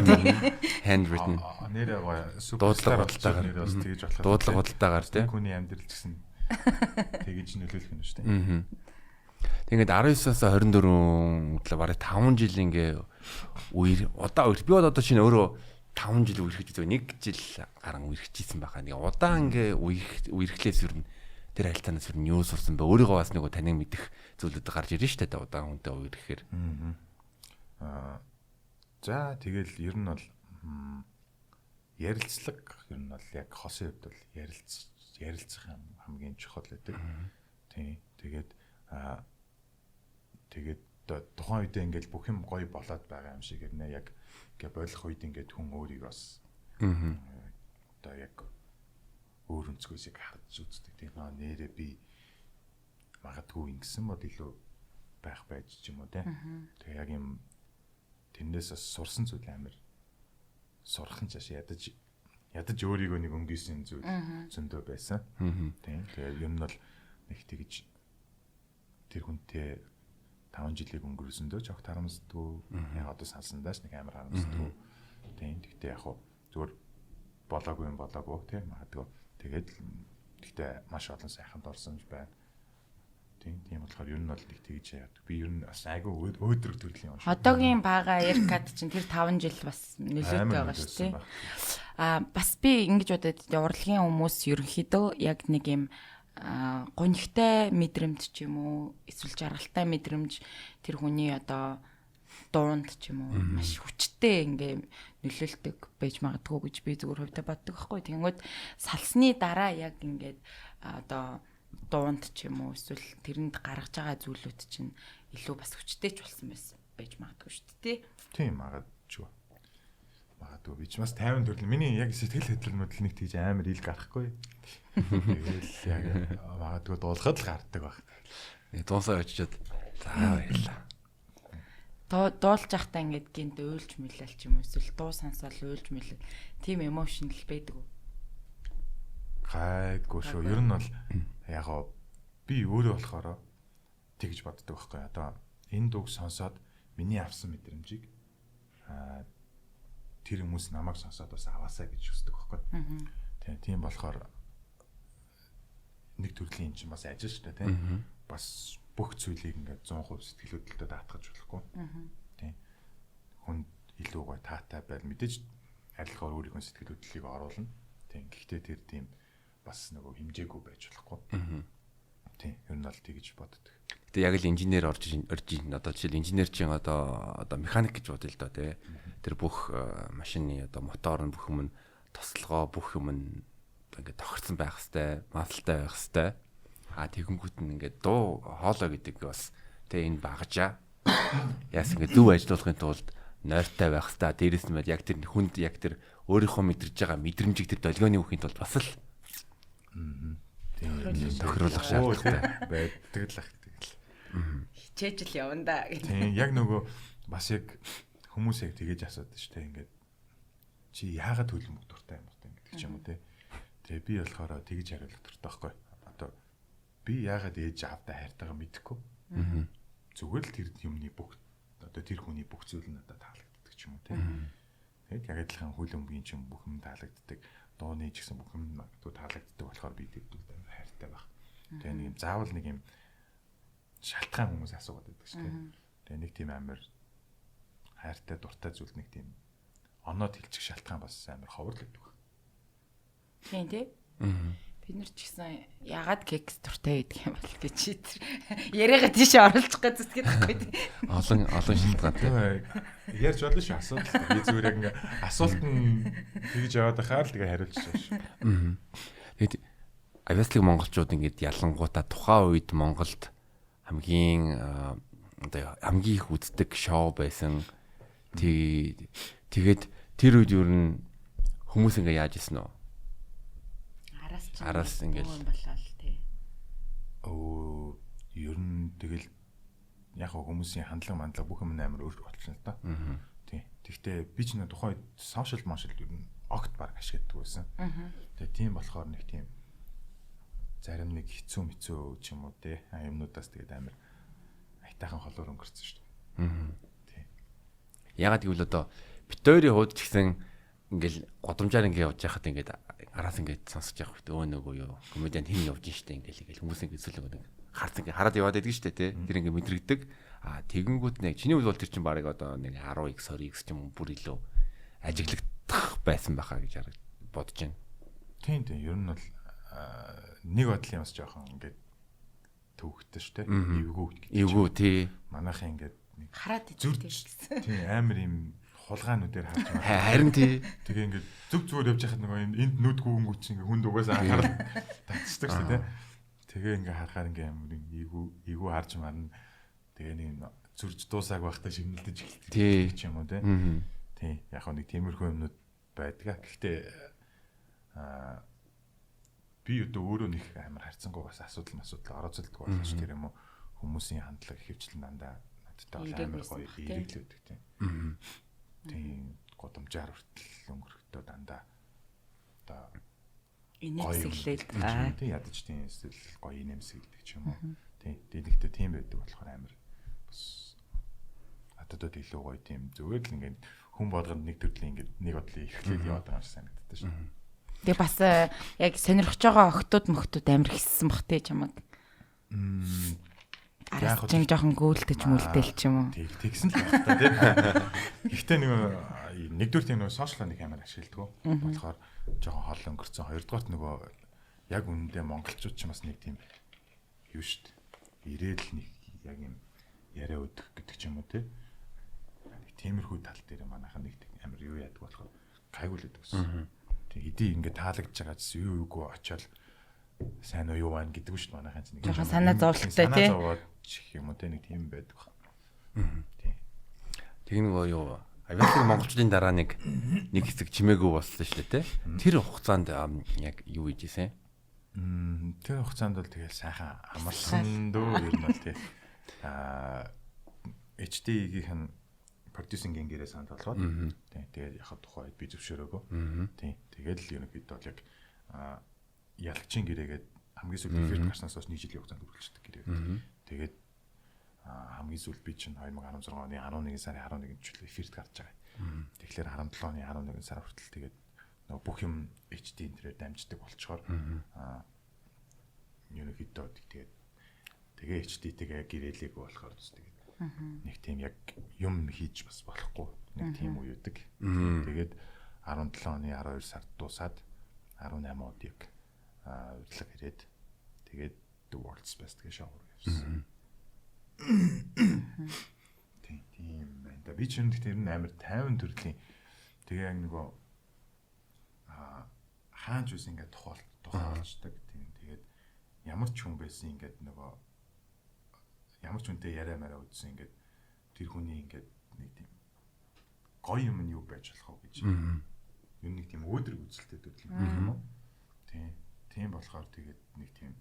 handwritten. Нэрээ гоё дуудлага худалдаагаар нэрээ бас тэгэж болох. Дуудлага худалдаагаар тий. Хүний амьдрал ч гэсэн тэгэж нөлөөлөх юм шүү дээ. Тэгээд 19-аас 24 хөтлөө бараг 5 жил ингээ үер удаа үер. Би бол одоо чинь өөрөө 5 жил үерхэж үзээ. 1 жил гарan үерхчихсэн байхаа. Нэг удаан ингээ үерхлээс ер нь тэр харилцаанаас ер нь юу сурсан бэ? Өөрийгөө бас нэг танин мэдэх зүйлүүд гарч ирнэ шүү дээ. Удаан хүнтэй үерхэхээр. За тэгэл ер нь бол ярилцлага ер нь бол яг хосын хувьд бол ярилцах хамгийн чухал байдаг. Тийм. Тэгээд тэгээд тухайн үедээ ингээл бүх юм гоё болоод байгаа юм шиг ирнэ. Яг ингээ болох үед ингээд хүн өөрийг бас одоо яг өөр өнцгөөс яг харж үздэг. Тийм аа нэрээ би магадгүй ингэсэн бол илүү байх байж ч юм уу те. Тэгээ яг юм тэрнээс бас сурсан зүйл амар сурах нь цааш ядаж өөрийгөө нэг өнгөсөн зүйл зөндөө байсан. Тийм. Тэгээ юм нь бол нэг тэгж тэр хүнтэй 5 жилийг өнгөрөөсөндөө жоох тарамсдгүй. Яг одоо салсандаа ч нэг амар харамсдгүй. Тийм. Тэгтээ яг хуу зүгээр болоогүй юм болоогүй тийм магадгүй. Тэгээд тэгтээ маш олон сайханд орсон ч байна. Тийм. Тийм болохоор ер нь бол нэг тэгж яадаг. Би ер нь бас айгүй өөдрөг төрлийн юм шиг. Одоогийн бага Aircad чинь тэр 5 жил бас нөлөөтэй байгаа шүү дээ. Аа бас би ингэж бодод урлагийн хүмүүс ерөнхийдөө яг нэг юм гонигтай мэдрэмж ч юм уу эсвэл жаргалтай мэдрэмж тэр хүний одоо дуунд ч юм уу маш хүчтэй ингээ нөлөөлдөг байж магадгүй гэж би зүгээр хувьдаа боддог байхгүй. Тэгэнгүүт салсны дараа яг ингээд одоо дуунд ч юм уу эсвэл тэрэнд гаргаж байгаа зүйлүүд чинь илүү бас хүчтэй ч болсон байсан байж магадгүй шүү дээ. Тийм магадгүй. Магадгүй би ч бас 50 төрөл миний яг сэтгэл хөдлөл мөдөл нэг тийж амар ил гарахгүй. Тэгэл яг магадгүй дуулахад л гардаг баг. Нэг дуусаа очиод за баярлаа. Дуулж байхдаа ингээд гинт уйлж мэлэл ч юм уу эсвэл дуу сонсоод уйлж мэлэл тийм emotional байдаг уу? Гайгүй шүү. Ер нь бол яг би өөрөө болохоор тэгж боддог байхгүй. Одоо энэ дууг сонсоод миний авсан мэдрэмжийг тэр хүмүүс намайг сонсоод бас аваасаа гэж хүсдэг байхгүй. Тийм болохоор нэг төрлийн юм чинь бас ажил шүү дээ, тийм. Бас бүх зүйлийг ингээд 100% сэтгэл хөдлөлтөд даатгаж болохгүй. Тийм. Хүнд илүү гоё таатай байл мэдээж арилгаар өөрийнхөө сэтгэл хөдлөлийг оруулна. Тийм. Гэхдээ тэр тийм бас нөгөө хэмжээгүй байж болохгүй. Тийм. Ер нь бол тэгж боддог. Гэтэ яг л инженер орж одоо жишээл инженер чинь одоо механик гэж бодъё л доо тий. Тэр бүх машины одоо мотор нь бүх юм нь тослогоо бүх юм нь ингээд тохирсон байх хэвээр, маслтай байх хэвээр. А тэгэнгүүт нь ингээд дуу хоолой гэдэг бас тэ энэ багажаа. Яас ингээд зөв ажиллуулахын тулд нойртой байх хэвээр. Дээрээс нь яг тэр хүнд яг тэр өөрийнхөө мэдэрж байгаа мэдрэмжийг тэр долгионы өгөхийн тулд бас л тохируулах шаардлагатай байдаг л ах тэгэл. Хичээж л явна да гэх. Тийм яг нөгөө бас яг хүмүүс яг тэгэж асуудаг шүү дээ. Ингээд чи яагаад хөлбөмбөг дуртай юм бэ гэдэг ч юм уу те. Тэгээ би болохоор тэгж хариулах дуртай байхгүй. Одоо би яагаад ээж аавдаа хайртайгаа мэдэхгүй. Зүгээр л тэр юмны бүх одоо тэр хүний бүх зүйл нь надад таалагддаг ч юм уу те. Тэгээд яг адилхан хөлбөмбөгийн ч юм бүх юм таалагддаг. Дууны ч гэсэн бүх юм магадгүй таалагддаг болохоор би тэр зүйлд амар хайртай байх. Тэгээ нэг юм заавал нэг юм шалтгаан хүмүүс асуугаад байдаг шүү дээ. Тэгээ нэг тийм амар хайртай дуртай зүйл нэг тийм оноод хэлчих шалтгаан бас амар ховор л байдаг. Тийм тий. Бид нар ч гэсэн ягаад кекс дуртай байдаг юм бол гэж чи тэр яриагаа тийш оруулах гэж зүтгэдэг байхгүй тий. Олон шалтгаантай. Ярьж болно шүү асуудал. Би зүгээр яг ингээ асуулт нь тэгж яваад байхаар л тэгээ хариулж байгаа шүү. Тэгээд авьяаслаг монголчууд ингээд ялангуутаа тухайн үед Монголд хамгийн одоо хамгийн их үздэг шоу байсан. Тэгээд тэр үед ер нь хүмүүс ингээ яаж исэн үү? Араас ингээл болол тий. Ер нь тэгэл яг хүмүүсийн хандлага мандлага бүх юм амар өөр болчихно л да. Тий. Тэгтээ би ч нэг тухайн үед сошиал мошиал ер нь огт баг ашигладаг байсан. Тэгээ тийм болохоор нэг тийм зарим нэг хэцүү мэцүү ч юм уу тий. Юмнуудаас тэгээд амар айтайхан холоор өнгөрцөн шүү дээ. Тий. Ягаад гэвэл одоо бит хоёрын хувьд ч гэсэн ингээл годомжаар ингээ явж байхад ингээд араас ингээд сонсож явах хөт нөгөө юу комедиан хин явж штэ ингээл ингээл хүмүүс ингээд эсвэл нэг харц ингээ хараад яваад байдаг штэ тий. Тэр ингээ мэдрэгдэг. А тэгэнгүүт нэг чиний хувьд бол тэр чинь барыг одоо нэг 10x 20x ч юм уу бүр илүү ажиглагдах байсан байхаа гэж бодож байна. Тийм тийм ер нь бол нэг бодлын бас жоохон ингээд төвхтэй штэ. Эвгүй гэдэг. Эвгүй тий. Манайхан ингээд нэг хараад идэв гэсэн. Тийм амар юм хулгаануудаар харж байна. Харин тий. Тэгээ ингээд зүг зүгээр явж байхад нөгөө энд нүд гүгэнгүүт чинь ингээд хүнд угаасаа анхаарал татчихдаг шүү дээ. Тэгээ ингээд харахаар ингээд амар эвгүй харж марна. Тэгээ нэг зүрж дуусааг байхдаа шимнэлдэж эхэлдэг ч юм уу тий. Тий. Яг нэг тиймэрхүү юмнууд байдаг. Гэхдээ би одоо өөрөө нэг амар харьцангуй бас асуудал орооцолдог болгож тэр юм уу хүмүүсийн хандлага ихэвчлэн дандаа надтай бол амар гоё эерэг л байдаг тий. Тийм годомжаар хүртэл өнгөрөхдөө дандаа одоо инээмсэглээд тийм ядаж тийм эсвэл гоё инээмсэглэдэг ч юм уу. Тийм дэлэгтээ тийм байдаг болохоор амар бас надад илүү гоё тийм зүгээр л ингээд хүн болгонд нэг төрлийн ингээд нэг бодлын эрхлэл яваад байгаа юм шиг санагддаг шүү. Тэгээ бас яг сонирхож байгаа охтууд мөхтүүд амар хэссэн бах те чамаг. Араас чинь жоохон гүйлтэж мүлдээл ч юм уу. Тэгсэн л байх та тий. Гэхдээ нэгдүгээр тийм нөгөө сошиал нэг амар ашигладаг. Болохоор жоохон хол өнгөрцөн. Хоёрдугаарт нөгөө яг үнэндээ монголчууд ч бас нэг тийм юу шүү дээ. Ирээл нэг яг юм яриа өдөх гэдэг ч юм уу тий. Нэг тиймэрхүү тал дээр манайхан нэг амар юу яадаг болохоор гайгүй л байдаг гэсэн. Тэг хэдий ингээд таалагдж байгаа гэсэн юу юугүй очиод сайн уу юу байна гэдэг үү шүү дээ манайхан чинь нэг жоохон санаа зовлттой тий. Санаа зовоод ч юм уу тий нэг тийм байдаг баг. Тий. Тэг нөгөө юу авиаслаг монголчуудын дараа нэг хэсэг чимээгүй болсон шүү дээ тий. Тэр хугацаанд яг юу хийж исэн? Тэр хугацаанд бол тэгэл сайхан амарсан дөө ер нь бол тий. HD-ийн нь продюсинг гэрээ санал болгоод тийм тэгээд яг тухайд би зөвшөөрөөгөө. Тийм тэгээд л ерөнхийдөө бол яг ялагчийн гэрээгээд хамгийн сүүлд эфирт гарснаас хойш 1 жилийн хугацаанд үргэлжлэдэг гэрээ. Тэгээд хамгийн сүүлд би чинь 2016 оны 11 сарын 11-нд ч эфирт гарч байгаа. Тэгэхээр 17 оны 11 сар хүртэл тэгээд нөгөө бүх юм HD энтрээр дамждаг болчоор ерөнхийдөө тэгээд тэгээ HD-тэйгээ гэрээлээгүй болохоор тэгээд нэг тийм яг юм хийж бас болохгүй нэг тийм үе үүдэг. Тэгээд 17 оны 12 сард дуусаад 18 онд яг урилга ирээд тэгээд The World's Best гэж шоу явсан. Тийм байна да. Би ч юм тэр нь амар 50 төрлийн тэгээ яг нөгөө хаанч үс ингээд тухайлчдаг. Тийм тэгээд ямар ч хүн байсан ингээд нөгөө ямар ч хүнтэй яриа мараа үзсэн ингээд тэр хүний ингээд нэг тийм гоё юм нь юу байж болох вэ гэж. Ер нь нэг тийм өөдрөг үзэлтэй төрлийн юм уу? Тийм. Тийм болохоор тэгээд нэг тийм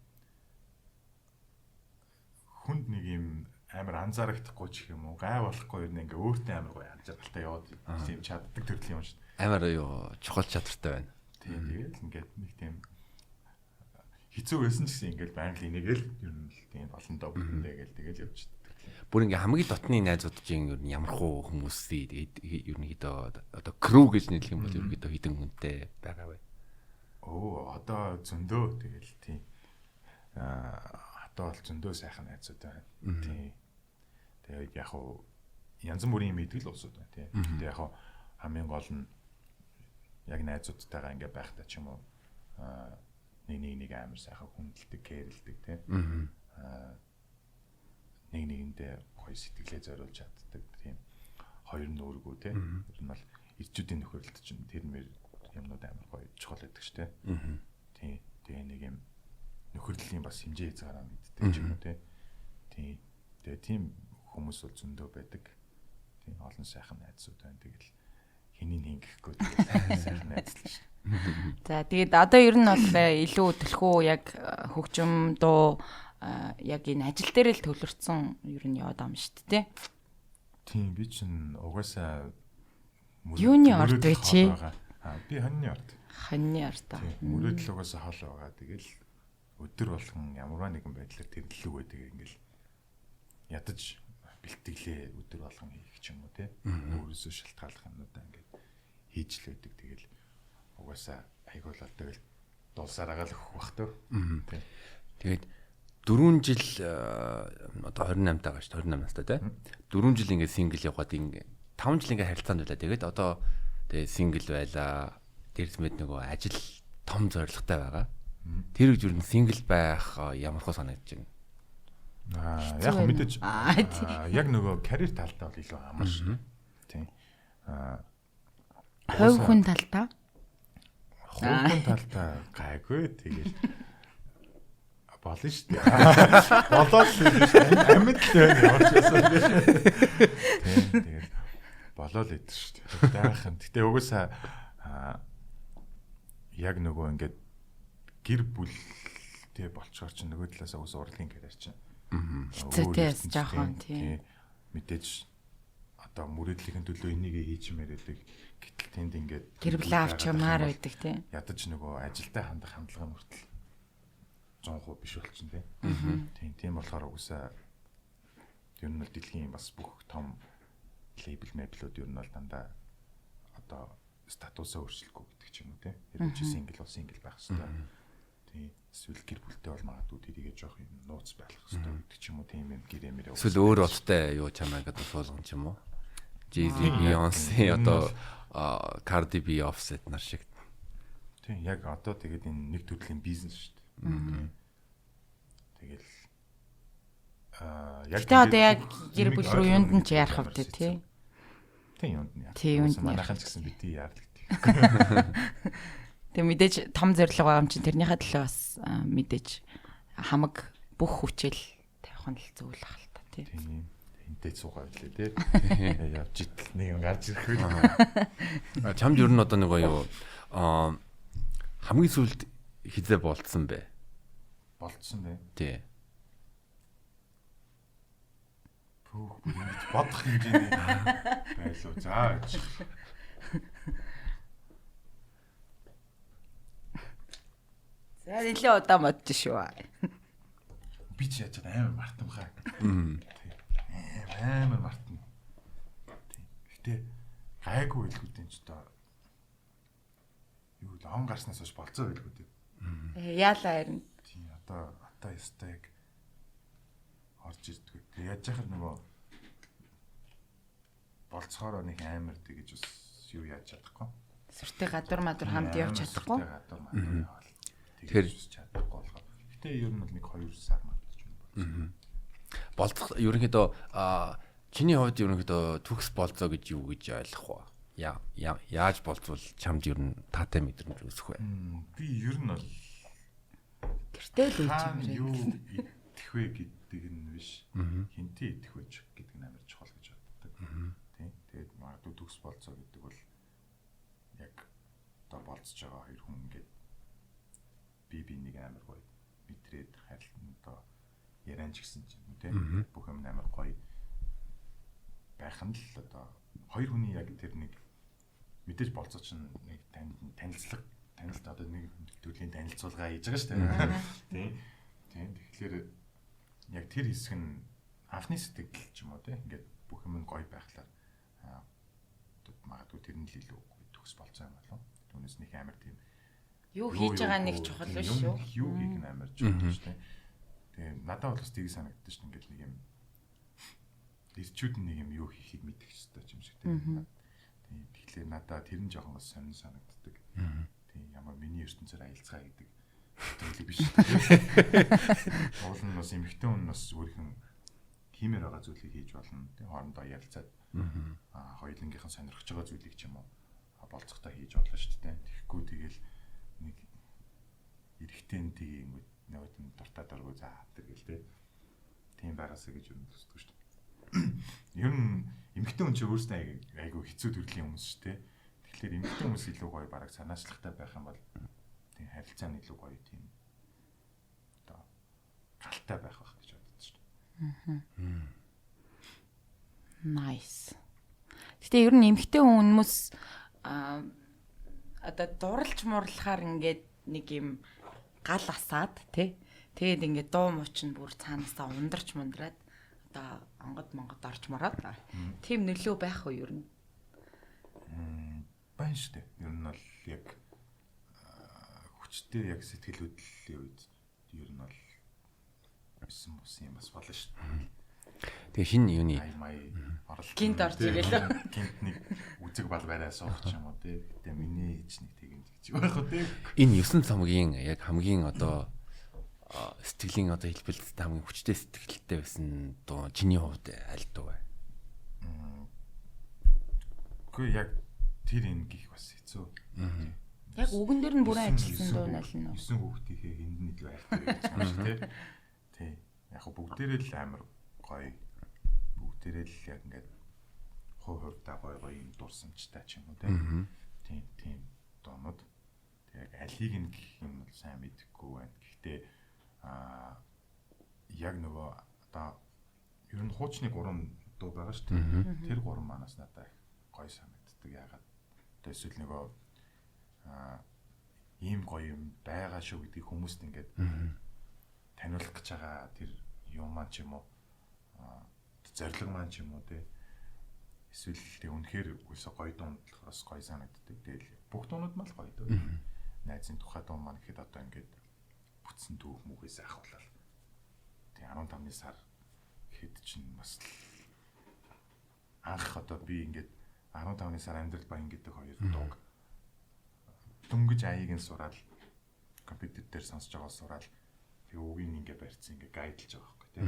хүнд нэг юм амар анзаарагдахгүй ч юм уу, гай болохгүй ер нь ингээ өөртөө амар гоё анзааралтай яваад тийм чаддаг төрлийн юм шүү дээ. Амар юу чухал чадвартай байна. Тийм тэгээд ингээд нэг тийм хэцүү байсан ч гэсэн ингээл байнга л энийгэл ер нь л тийм олондоо бүтэндээ гээл тэгэл явчихдаг. Бүр ингээ хамгийн дотны найзууд чинь ер нь ямар хуу хүмүүсийг тэгээд ерөнхийдөө одоо crew гэж нэрлэх юм бол ерөнхийдөө хэдэн хүнтэй байгаа вэ? Оо одоо зөндөө тэгэл тийм одоо бол зөндөө сайхан найзууд байна. Тийм. Тэгээд яг хуу янз бүрийн мэдгэл улсууд байна тийм. Тэгээд яг хуу хамгийн гол нь яг найзуудтайгаа ингээ байхдаа ч юм уу нэг амар сайхан хүндэлдэг, кэрэлдэг тийм. Нэг нэгэндээ гоё сэтгэлээ зориулж чаддаг тийм. Хоёр нүүргүү тийм. Тэр нь бол ирчүүдийн нөхөрлөлт чинь тэр мэр юмнууд амар гоё чухал байдаг шүү дээ. Тийм. Тэгээ нэг юм нөхөрлөлийн бас хэмжээ хязгаараа мэддэг ч юм уу тийм. Тийм. Тэгээ тийм хүмүүс бол зөндөө байдаг. Тийм олон сайхан найзууд байна. Тэгэл хинийн хин гэхгүй тэгэл сайхан найз л шүү. За тэгээд одоо ер нь бол илүү төлхөө яг хөгжим дуу яг энэ ажил дээр л төвлөрсөн ер нь яваад байгаа юм шүү дээ. Тийм би чинь угаасаа юуны орд вэ чи? Би хоньны орд. Хоньны орд. Мөрөөдөл угаасаа хол байгаа. Тэгэл өдөр болгон ямарваа нэгэн байдлаар тэрнэлэг байдаг ингээл ядаж бэлтгэлээ өдөр болгон хийх ч юм уу те. Өөрөөсөө шалтгааллах юмнуудаа ингээд хийж л байдаг. Тэгэл угаасаа айгуулаад тэгэл дулсараа л өгөх бах төө. Тэгээд 4 жил одоо 28 таа шүү дээ 28 настай те. 4 жил ингээд single явгаад ингээд 5 жил ингээд харилцаанд байлаа. Тэгээд одоо тэгээд single байлаа. Дээрс мэд нөгөө ажил том зорилготой байгаа. Тэр үед ер нь single байх ямар хөө санагдаж байна? Яг мэдээж яг нөгөө карьер талдаа бол илүү амар шүү. Тийм. Хувь хүн талдаа? Хувь хүн талдаа гайгүй тэгэл болно шүү дээ. Болоод л амьд л байна ямар ч байсан. Тийм тэгэл болоод л идэв шүү дээ. Дайхан. Гэтэ угаасаа яг нөгөө ингээд гэр бүлтэй болчоор чинь нөгөө талаас угаасаа урлагийн карьер чинь хэцүүтэй бас жоохон тийм. Мэдээж одоо мөрөөдлийнхэн төлөө энийг хийж мэрэлэг гэтэл тэнд ингээд гэр бүлээ авч ямаар байдаг тийм. Ядаж нөгөө ажилдаа хандах хандлага нь хүртэл 100% биш болчихно тийм. Тийм тийм болохоор угаасаа ер нь бол дэлхийн бас бүх том лейбл мэблүүд ер нь бол дандаа одоо статусаа өөрчлөхгүй гэдэг ч юм уу тийм. Хэрвээ чи single бол single байх хэрэгтэй. Тийм. Эсвэл гэр бүлтэй бол магадгүй тэрийгээ жоох юм нууц байх хэрэгтэй гэдэг ч юм уу тийм юм гэрээ мэрээ. Эсвэл өөр улстай юу чамаа гэдэг суулган ч юм уу. Jay-Z, Beyoncé одоо Cardi B, Offset нар шиг. Тийм яг одоо тэгээд энэ нэг төрлийн бизнес шүү дээ. Тэгэл яг тэгээ одоо яг гэр бүл рүү юунд нь ч ярах вэ тий. Тийм юунд нь ярах. Тийм юунд нь манайхан ч гэсэн бити яардаг. Тэг мэдээж том зорилго байгаа юм чинь тэрнийхээ төлөө бас мэдээж хамаг бүх хүчээл тавих нь л зүйл ах л та тий. Тийм. Энтэй суугаа байлээ тий. Явж итэл нэг юм гарч ирэх үү. Чамд ер нь одоо нөгөө юу хамгийн сүүлд хизээ болцсон бэ? Болцсон бэ? Тий. Хөөх бүр ингэж бодох хэмжээний байлуу. За гэж. За нэлээ удаан бодож шүү. Би ч яаж амар мартамхай. Амар мартна. Гэтэ гайгүй байлгүй дээ ч одоо юу л он гарснаас хойш болцоо байлгүй дээ. Яалаа харин. Тийм одоо ёстой яг орж ирдэггүй. Тэгээ яаж яхад нөгөө болцохороо нэг амар тэгэж бас юу яаж чадахгүй. Сүртэй гадуур мадур хамт явж чадахгүй. Сүртэй гадуур мадур яваал. Тэгэхээр чадахгүй болохоор. Гэтэ ер нь бол нэг 2 сар мадч юм болцсон. Болцох ерөнхийдөө чиний хувьд ерөнхийдөө төгс болцоо гэж юу гэж ойлгох вэ? Яаж болцвол чамд ер нь таатай мэдрэмж үүсэх вэ? Би ер нь бол гэртээ л үйж юм бэ. Юу идэх вэ гэдэг нь биш. Хинтээ идэх вэ гэдэг нь амар чухал гэж боддог. Тийм. Тэгээд магадгүй төгс болцоо гэдэг бол яг одоо болцож байгаа хоёр хүн ингээд би бинийг амар гоё мэдрээд харилцан одоо яриан ч гэсэн ч юм уу тийм. Бүх юм амар гоё байх нь л одоо хоёр хүний яг тэр нэг мэдээж болцоо чинь нэг танилцлага танилт одоо нэг төрлийн танилцуулга хийж байгаа шүү дээ. Тийм. Тийм. Тэгэхээр яг тэр хэсэг нь анхны сэтгэл ч юм уу тийм ингээд бүх юм нь гоё байхлаар магадгүй тэр нь л илүү төгс болцоо юм болов. Түүнээс нэг амар тийм юу хийж байгаа нэг чухал биш шүү. Юу хийх нь амар чухал шүү дээ. Тэгээ надад бол бас тийг санагддаг шүү дээ. Ингээд нэг юм ирчүүд нэг юм юу хийхийг мэдэх ёстой юм шиг тийм. Тийм. Тэгэхээр надад тэр нь жоохон бас сонин санагддаг. Тийм. Ямар миний ертөнцөөр аялцгаа гэдэг төрөл биш. Уул нь бас эмэгтэй хүн бас өөрийнх нь хиймээр байгаа зүйлийг хийж болно. Тийм. Хоорондоо ярилцаад хоёулангийнхан сонирхож байгаа зүйлийг ч юм уу болцохдоо хийж болно шүү дээ. Тэгэхгүй тэгэл нэг эрэгтэй нь тгийгүүд нөгөөд нь дуртай дургу за тэр гэл тээ. Тийм байгаасаа гэж юу төсдөг шүү дээ. Ер нь эмэгтэй хүн чинь өөрөөсөө айгүй хэцүү төрлийн хүмүүс шүү дээ. Тэгэхээр эмэгтэй хүмүүс илүү гоё бараг санаачлагтай байх юм бол тийм харилцаа нь илүү гоё тийм одоо галтай байх байх гэж боддог шүү дээ. Nice. Гэтэ ер нь эмэгтэй хүмүүс одоо дурлж мурлахаар ингээд нэг юм гал асаад тий. Тэгээд ингээд дуу мууч нь бүр цаанаасаа ундарч мундраад одоо онгод монгод орч мороод тийм нөлөө байх уу ер нь? Байна шүү дээ. Ер нь бол яг хүчтэй яг сэтгэл хөдлөлийн үед ер нь бол эсэн бус юм бас болно шүү дээ. Тэгээ шинэ юуны гинт орж ирээлээ. Гинт нэг үзэг бал бариа суух ч юм уу тий. Гэтэ миний ч нэг тийм гэж байх уу тий. Энэ 9 цомгийн яг хамгийн одоо сэтгэлийн одоо хэлбэлцтэй хамгийн хүчтэй сэтгэлтэй байсан дуу чиний хувьд аль дуу вэ? Үгүй яг тэр энэ гих бас хэцүү. Яг үгэн дээр нь бүрэн ажилласан дуу нь аль нь вэ? 9 хүүхдийнхээ энд нь илүү хайртай гэж юм шиг тий. Тий. Яг бүгдээрээ л амар гоё. Бүгдээрээ л яг ингээд хувь хувьдаа гоё гоё юм дурсамжтай ч юм уу тий. Тийм тийм дуунууд. Тэг яг алийг нь гэх юм бол сайн мэдэхгүй байна. Гэхдээ яг нөгөө одоо ер нь хуучны 3 дуу байгаа шүү дээ. Тэр 3 манаас надад их гоё санагддаг. Яагаад одоо эсвэл нөгөө ийм гоё юм байгаа шүү гэдгийг хүмүүст ингээд таниулах гэж байгаа тэр юм маань ч юм уу зорилго маань ч юм уу тий. Эсвэл тэг үнэхээр үсэ гоё дуунд болохоос гоё санагддаг. Тэгэл бүх дуунууд мал гоё дуу. Найзын тухай дуу маань гэхэд одоо ингээд бүтсэн түүх мүхээс ахвал тэг 15-ны сар гэхэд чинь бас анх одоо би ингээд 15-ны сар амьдрал баян гэдэг хоёр дууг дөнгөж аяыг нь сураад компьютер дээр сонсож байгаа сураад тэг үгийг ингээ барьцсан ингээ гайдлж байгаа байхгүй тий.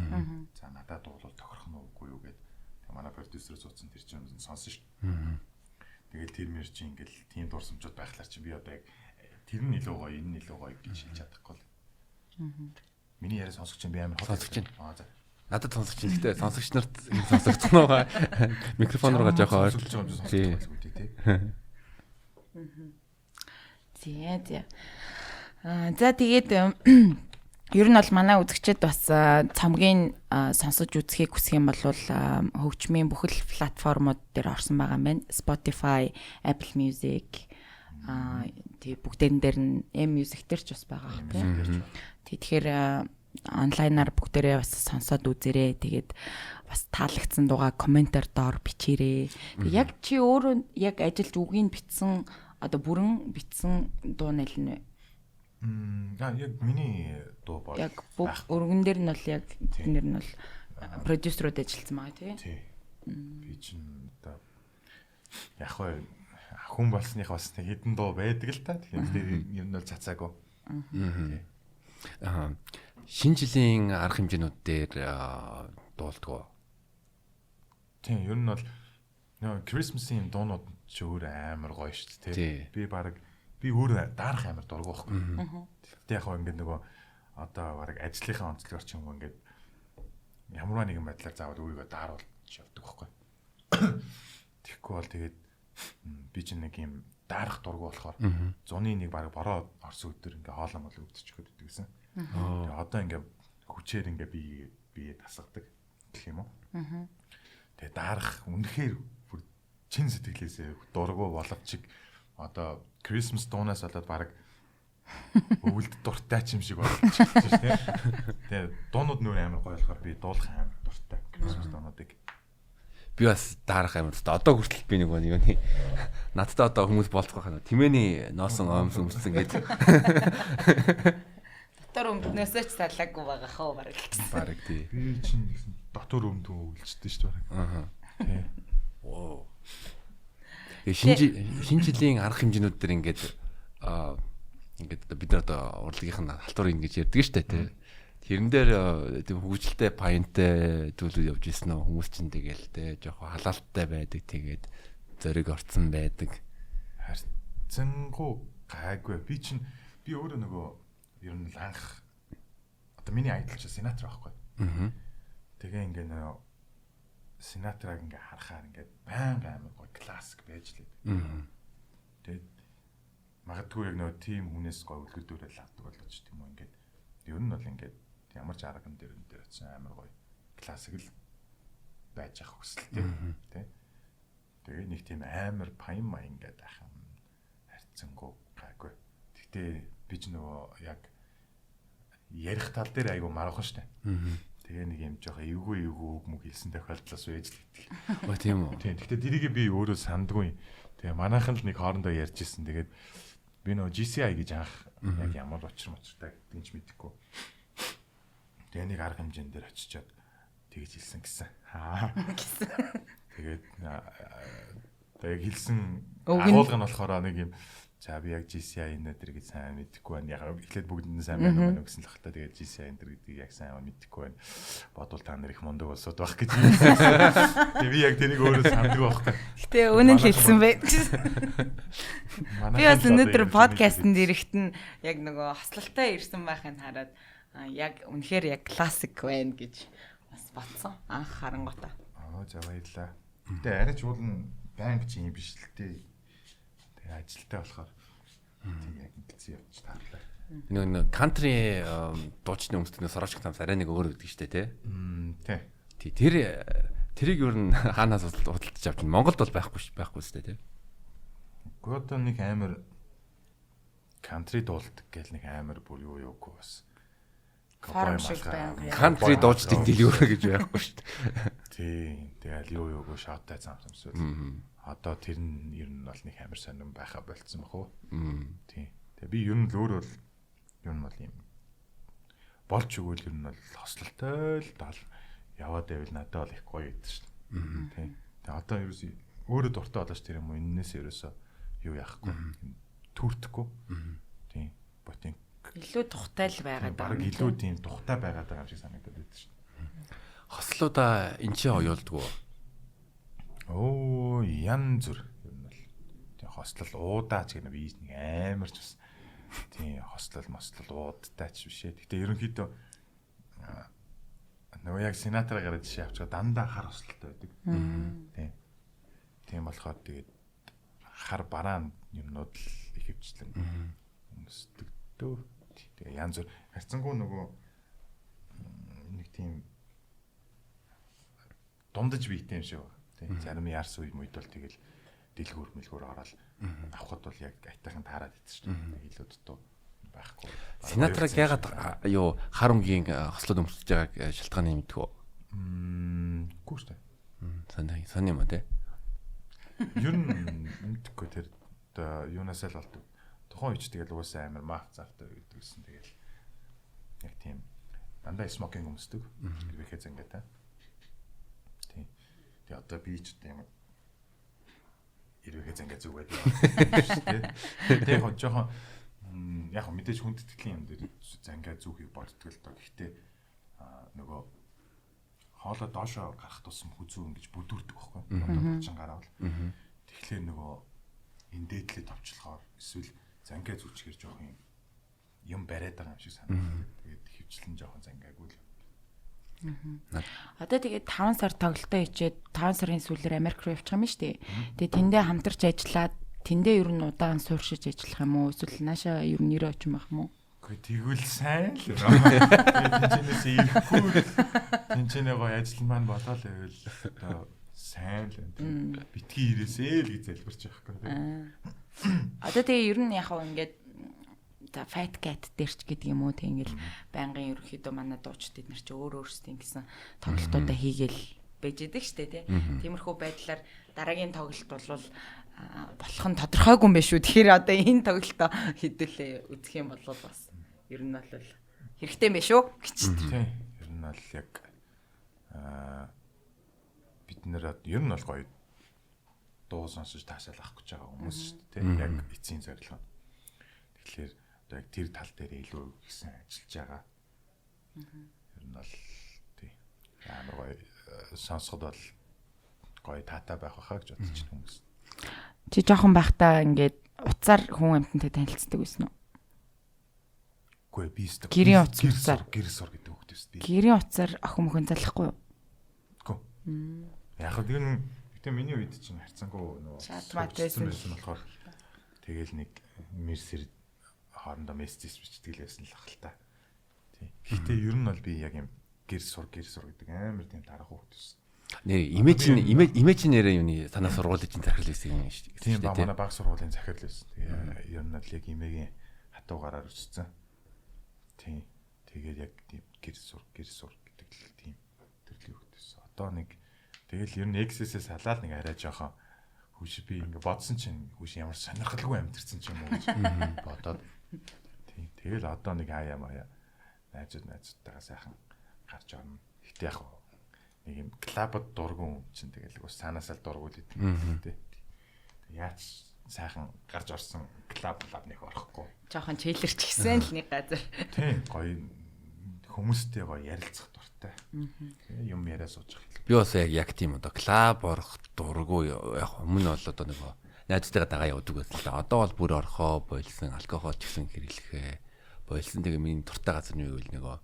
За надад дуулал тохирох нь үгүй юу гэд тэг манай продюсер суудсан тэр чинь сонсон шүү. Тэгэл тэр мэр чинь ингээл тийм дурсамжууд байхлаар чинь би одоо яг тэр нь илүү гоё энэ нь илүү гоё гэж хэлж чадахгүй л. Миний яриа сонсогч чинь би амар хот сонсогч чинь. Аа за. Надад сонсогч чинь гэхдээ сонсогч нарт сонсогдсон уу? Микрофон руугаа жоохон ойрлож байгаа юм шиг сонсогдсон үү тий. За за. Аа за тэгээд Ер нь бол манай үзэгчид бас цомгийн сонсож үзхийг хүсэх юм бол хөгжмийн бүхэл платформуд дээр орсон байгаа юм байна. Spotify, Apple Music тий бүгдэн дээр нь M Music дээр ч бас байгаа хэ тий. Тэгэхээр онлайнаар бүгдээрээ бас сонсоод үзээрэй. Тэгээд бас таалагдсан дуугаа комментээр доор бичээрэй. Яг чи өөрөө яг ажиллаж үгийг бичсэн одоо бүрэн бичсэн дуу нь аль нь вэ? Яг миний дуу бол яг өргөн дээр нь бол яг тэр нь бол продюсерууд ажилласан байгаа тий. Тий. Би чинь одоо яг хөө хүн болсных бас нэг хэдэн дуу байдаг л та. Тэгэхээр ер нь бол цацаагүй. Аа. Шинэ жилийн арга хэмжээнүүд дээр дуулдаг уу? Тийм, ер нь бол нөгөө Christmas-ийн дуунууд ч өөр амар гоё шүү дээ, тий. Би баг би өөр даарах амар дургу байхгүй. Тэгтээ яг хөө ингээд нөгөө одоо баг ажлынхаа онцлогоор ч юм уу ингээд ямар нэгэн байдлаар заавал өөрийгөө дааруулж явдаг байхгүй. Тэгэхгүй бол тэгээд би чинь нэг юм даарах дургу болохоор зуны нэг баг бороо орсон өдөр ингээ хоолой мол өвдөж өгöd гэдэг гэсэн. Тэгээ одоо ингээ хүчээр ингээ бие тасгадаг гэх юм уу. Тэгээ даарах үнэхээр бүр чин сэтгэлээсээ дургу боловч одоо Christmas дуунаас болоод баг өвөлд дуртай ч юм шиг болчихсон шүү дээ. Тэгээ дуунууд нөр амар гоё болохоор би дуулах амар дуртай Christmas дуунуудыг. Би бас даарах амар дуртай. Одоо хүртэл би нэг юуны надтай одоо хүмүүс болцох байх нь. Тэмээний ноосон оймсон өмссөн гэж. Дотор өмднөөсөө ч салаагүй байгаа хөө бараг гэсэн. Бараг тий. Би чинь гэсэн дотор өмдөө өвлжтэй шүү дээ бараг. Аа. Тий. Оо. Шинэ жилийн арга хэмжээнүүд дээр ингээд ингээд бид нар одоо урлагийнх нь халтур ингэж ярьдаг шүү дээ тий. Тэрэн дээр тийм хөгжилтэй паянтай зүйлүүд явж исэн үү хүмүүс чинь тэгэл тий жоохон халаалттай байдаг тэгээд зориг орцсон байдаг. Харьцангуй гайгүй. Би чинь би өөрөө нөгөө ер нь л анх одоо миний айдал чинь Синатра байхгүй. Аа. Тэгээ ингээд нөгөө Синатраг ингээ харахаар ингээд байнга амар гоё классик байж л байдаг. Тэгээд магадгүй яг нөгөө тим хүнээс гоё үлгэрдүүрэл авдаг болооч тийм үү ингээд ер нь бол ингээд ямар ч арга юм дээр энэ дээр очсон амар гоё классик л байж ах хүсэлтэй тий. Тэгээ нэг тийм амар паян маян ингээд ах юм харьцангуй гайгүй. Тэгтээ би ч нөгөө яг ярих тал дээр айгу маргахан штэ. Тэгээ нэг юм жоохон эвгүй эвгүй үг мөг хэлсэн тохиолдлоос байж л хэтэл. Оо тийм үү. Тийм. Тэгтээ тэрийг би өөрөө сандгүй. Тэгээ манайхан л нэг хоорондоо ярьж исэн. Тэгээд би нөгөө GCI гэж анх яг ямар учир мочиртай гэдгийг ч мэдэхгүй. Тэгээ нэг арга хэмжээн дээр очичоод тэгж хэлсэн гэсэн. Аа. Гэсэн. Тэгээд яг хэлсэн агуулга нь болохоор нэг юм за би яг GCI энэ төр гэж сайн мэдэхгүй байна. Яг эхлээд бүгдэнд нь сайн байна уу гэсэн л хальтаа тэгээд GCI энэ төр гэдгийг яг сайн мэдэхгүй байна. Бодвол та нар их мундаг улсууд байх гэж хэлсэн. Тэгээ би яг тэрийг өөрөө санддаг байхгүй. Гэтэ үнэн л хэлсэн бэ. Би бас өнөөдөр подкастт ирэхэд нь яг нөгөө хослолтой ирсэн байхыг хараад яг үнэхээр яг классик байна гэж бас бодсон. Анх харангуйтаа. Аа за баярлаа. Гэтэ арай ч уул нь банк чи юм биш л дээ. Тэгээ ажилтай болохоор тийм яг ингэсэн явж таарлаа. Нөгөө кантри дуучны өмсдөг сорочк тамс арай нэг өөр өгдөг штэ тий. Тий. Тий тэрийг ер нь хаанаас худалдаж авч байна? Монголд бол байхгүй штэ тий. Гэхдээ одоо нэг амар кантри дуулдаг гэл нэг амар бүр юу юугүй бас. Форм шиг байнга. Кантри дуучдын дэлгүүр гэж байхгүй штэ. Тий. Тэгэл юу юугүй шаттай зам самсвал. Одоо тэр нь ер нь бол нэг амар сонирн байхаа болцсон бах уу. Тий. Тэгээ би ер нь л өөр бол ер нь бол юм болж өгвөл ер нь бол хослолтой л дал яваад байвал надад бол их гоё гэдэг шүү дээ. Тий. Тэгээ одоо ерөөсөө өөрөө дуртай болооч тэр юм уу энэнээс ерөөсөө юу яахгүй төртөхгүй. Тий. Ботинк илүү тухтай л байгаад байгаа. Бараг илүү тийм тухтай байгаад байгаа юм шиг санагдаад байдаг шүү дээ. Хослуудаа эн чинь оёолдгоо. Оо ян зүр ер нь бол тийм хослол уудаач гэнэ би нэг амар ч бас тийм хослол мослол уудтай ч биш ээ. Гэтэ ерөнхийдөө нөгөө яг Синатра гараад жишээ авчгаа дандаа хар хослолтой байдаг. Тийм. Тийм болохоор тэгээд хар бараан юмнууд л их хвчлэн өмсдөг дөө. Тэгээ янз бүр харьцангуй нөгөө нэг тийм дундаж биетэй юм шиг байна. Тийм зарим ярс үе мүйд бол тэгэл дэлгүүр мэлгүүр ороод авахд бол яг айтайхан таарад идсэн шүү дээ. Илүү дутуу байхгүй. Синатраг ягаад юу хар өнгийн хослоод өмсөж байгааг шалтгааны мэдэх үү? Үгүй шүү дээ. Сонь юм а тий. Ер нь мэдхгүй тэр одоо юунаас л болдог. Тухайн үеч тэгэл угаасаа амар маф завтай гэдэг гэсэн тэгэл яг тийм дандаа смокинг өмсдөг. Гэрхээ зангатай. Тийм. Тэгээ одоо би ч одоо юм эрвэхээ зангаа зүгээд шүү дээ. Тэгээ яг жоохон яг мэдээж хүндэтгэлийн юм дээр зангаа зүүхийг боддог л доо. Гэхдээ нөгөө хоолой доошоо гарах тусам хүзүү ингэж бүдүүрдэг байхгүй. Одоо булчин гараавал. Тэгэхээр нөгөө энэ дээдлээ товчлохоор эсвэл зангаа зүүчгээр жоох юм бариад байгаа юм шиг санагдав. Тэгээд хөвчлэн жоохон зангаагүй л. Одоо тэгээд 5 сар тоглолтоо хийчээд 5 сарын сүүлээр Америк руу явчих юм шүү дээ. Тэгээд тэндээ хамтарч ажиллаад тэндээ ер нь удаан сууршиж ажиллах юм уу? Эсвэл наашаа ер нь нэрээ очих юм байх юм уу? Үгүй тэгвэл сайн л. Тэгээд тэнцэнээс ирэхгүй. Тэнцэнэ гоё ажил маань болоо л байвал одоо сайн л байна. Битгий ирээсэй л гэж залбирч байгаа байхгүй. Одоо тэгээ ер нь яг хав ингээд за Fat Cat дээр ч гэдэг юм уу тэг ингээл байнгын ерөнхийдөө манай дуучид эднэр чи өөр өөрсдийн гэсэн тоглолтуудаа хийгээл байж идэг штэ тий. Тиймэрхүү байдлаар дараагийн тоглолт бол болох нь тодорхойгүй юм байна шүү. Тэгэхээр одоо энэ тоглолтоо хэдүүлээ үзэх юм бол бас ер нь бол хэрэгтэй юм байна шүү гэж. Тийм. Ер нь бол яг бид нэр ер нь бол гоё дуу сонсож таашаал авах гэж байгаа хүмүүс шүү дээ тий. Яг эцсийн зорилго. Тэгэхээр одоо яг тэр тал дээр илүү ихсэн ажиллаж байгаа. Ер нь бол тий. Амар гоё сонсоход бол гоё таатай байх байхаа гэж бодож байна хүмүүс. Чи жоохон байхдаа ингээд утсаар хүн амьтантай танилцдаг байсан уу? Үгүй би өстө. Гэрийн утсаар гэр сур гэдэг хүүхэд өстө. Гэрийн утсаар охин мөхөн залахгүй юу? Үгүй. Яг хөө тэр нь гэтээ миний үед чинь харьцангуй нөгөө чат мат байсан болохоор тэгэл нэг мерсэр хоорондоо мессеж бичдэг л байсан л ах л та. Тий. Гэхдээ ер нь бол би яг юм гэр сур гэдэг амар тийм дарах хүүхэд өстө. Нэр имэж нэрээ юуны танаа сургуулийн чинь захирал байсан юм шүү дээ. Тийм ба манай баг сургуулийн захирал байсан. Тэгээ ер нь л яг имэгийн хатуу гараар өссөн. Тийм. Тэгээд яг тийм гэр сур гэдэг л тийм төрлийн хүүхэд байсан. Одоо нэг тэгэл ер нь XS-ээс салаад нэг арай жоохон хүүш би ингээ бодсон чинь хүүш ямар сонирхолгүй амьдэрсэн ч юм уу гэж бодоод. Тийм. Тэгэл одоо нэг аяа маяа найзуудтайгаа сайхан гарч орно. Гэтэ яг нэг юм клабд дургуун хүн чинь тэгэл ус цаанаасаа л дургуул идэв тий. Яаж сайхан гарч орсон клаб нэг орохгүй. Жохон чейлэрч гисэн л нэг газар. Тий, гоё хүмүүстэй гоё ярилцах дуртай. Юм яриа сууж их. Би бас яг тийм одоо клаб орох дургу яг өмнө бол одоо нөгөө найзтайгаа дагаа явдаг байсан л да. Одоо бол бүр орохоо болсон, алкогол ч гэсэн хэрэглэхээ болсон. Тэгээ миний дуртай газар нь юу гэвэл нөгөө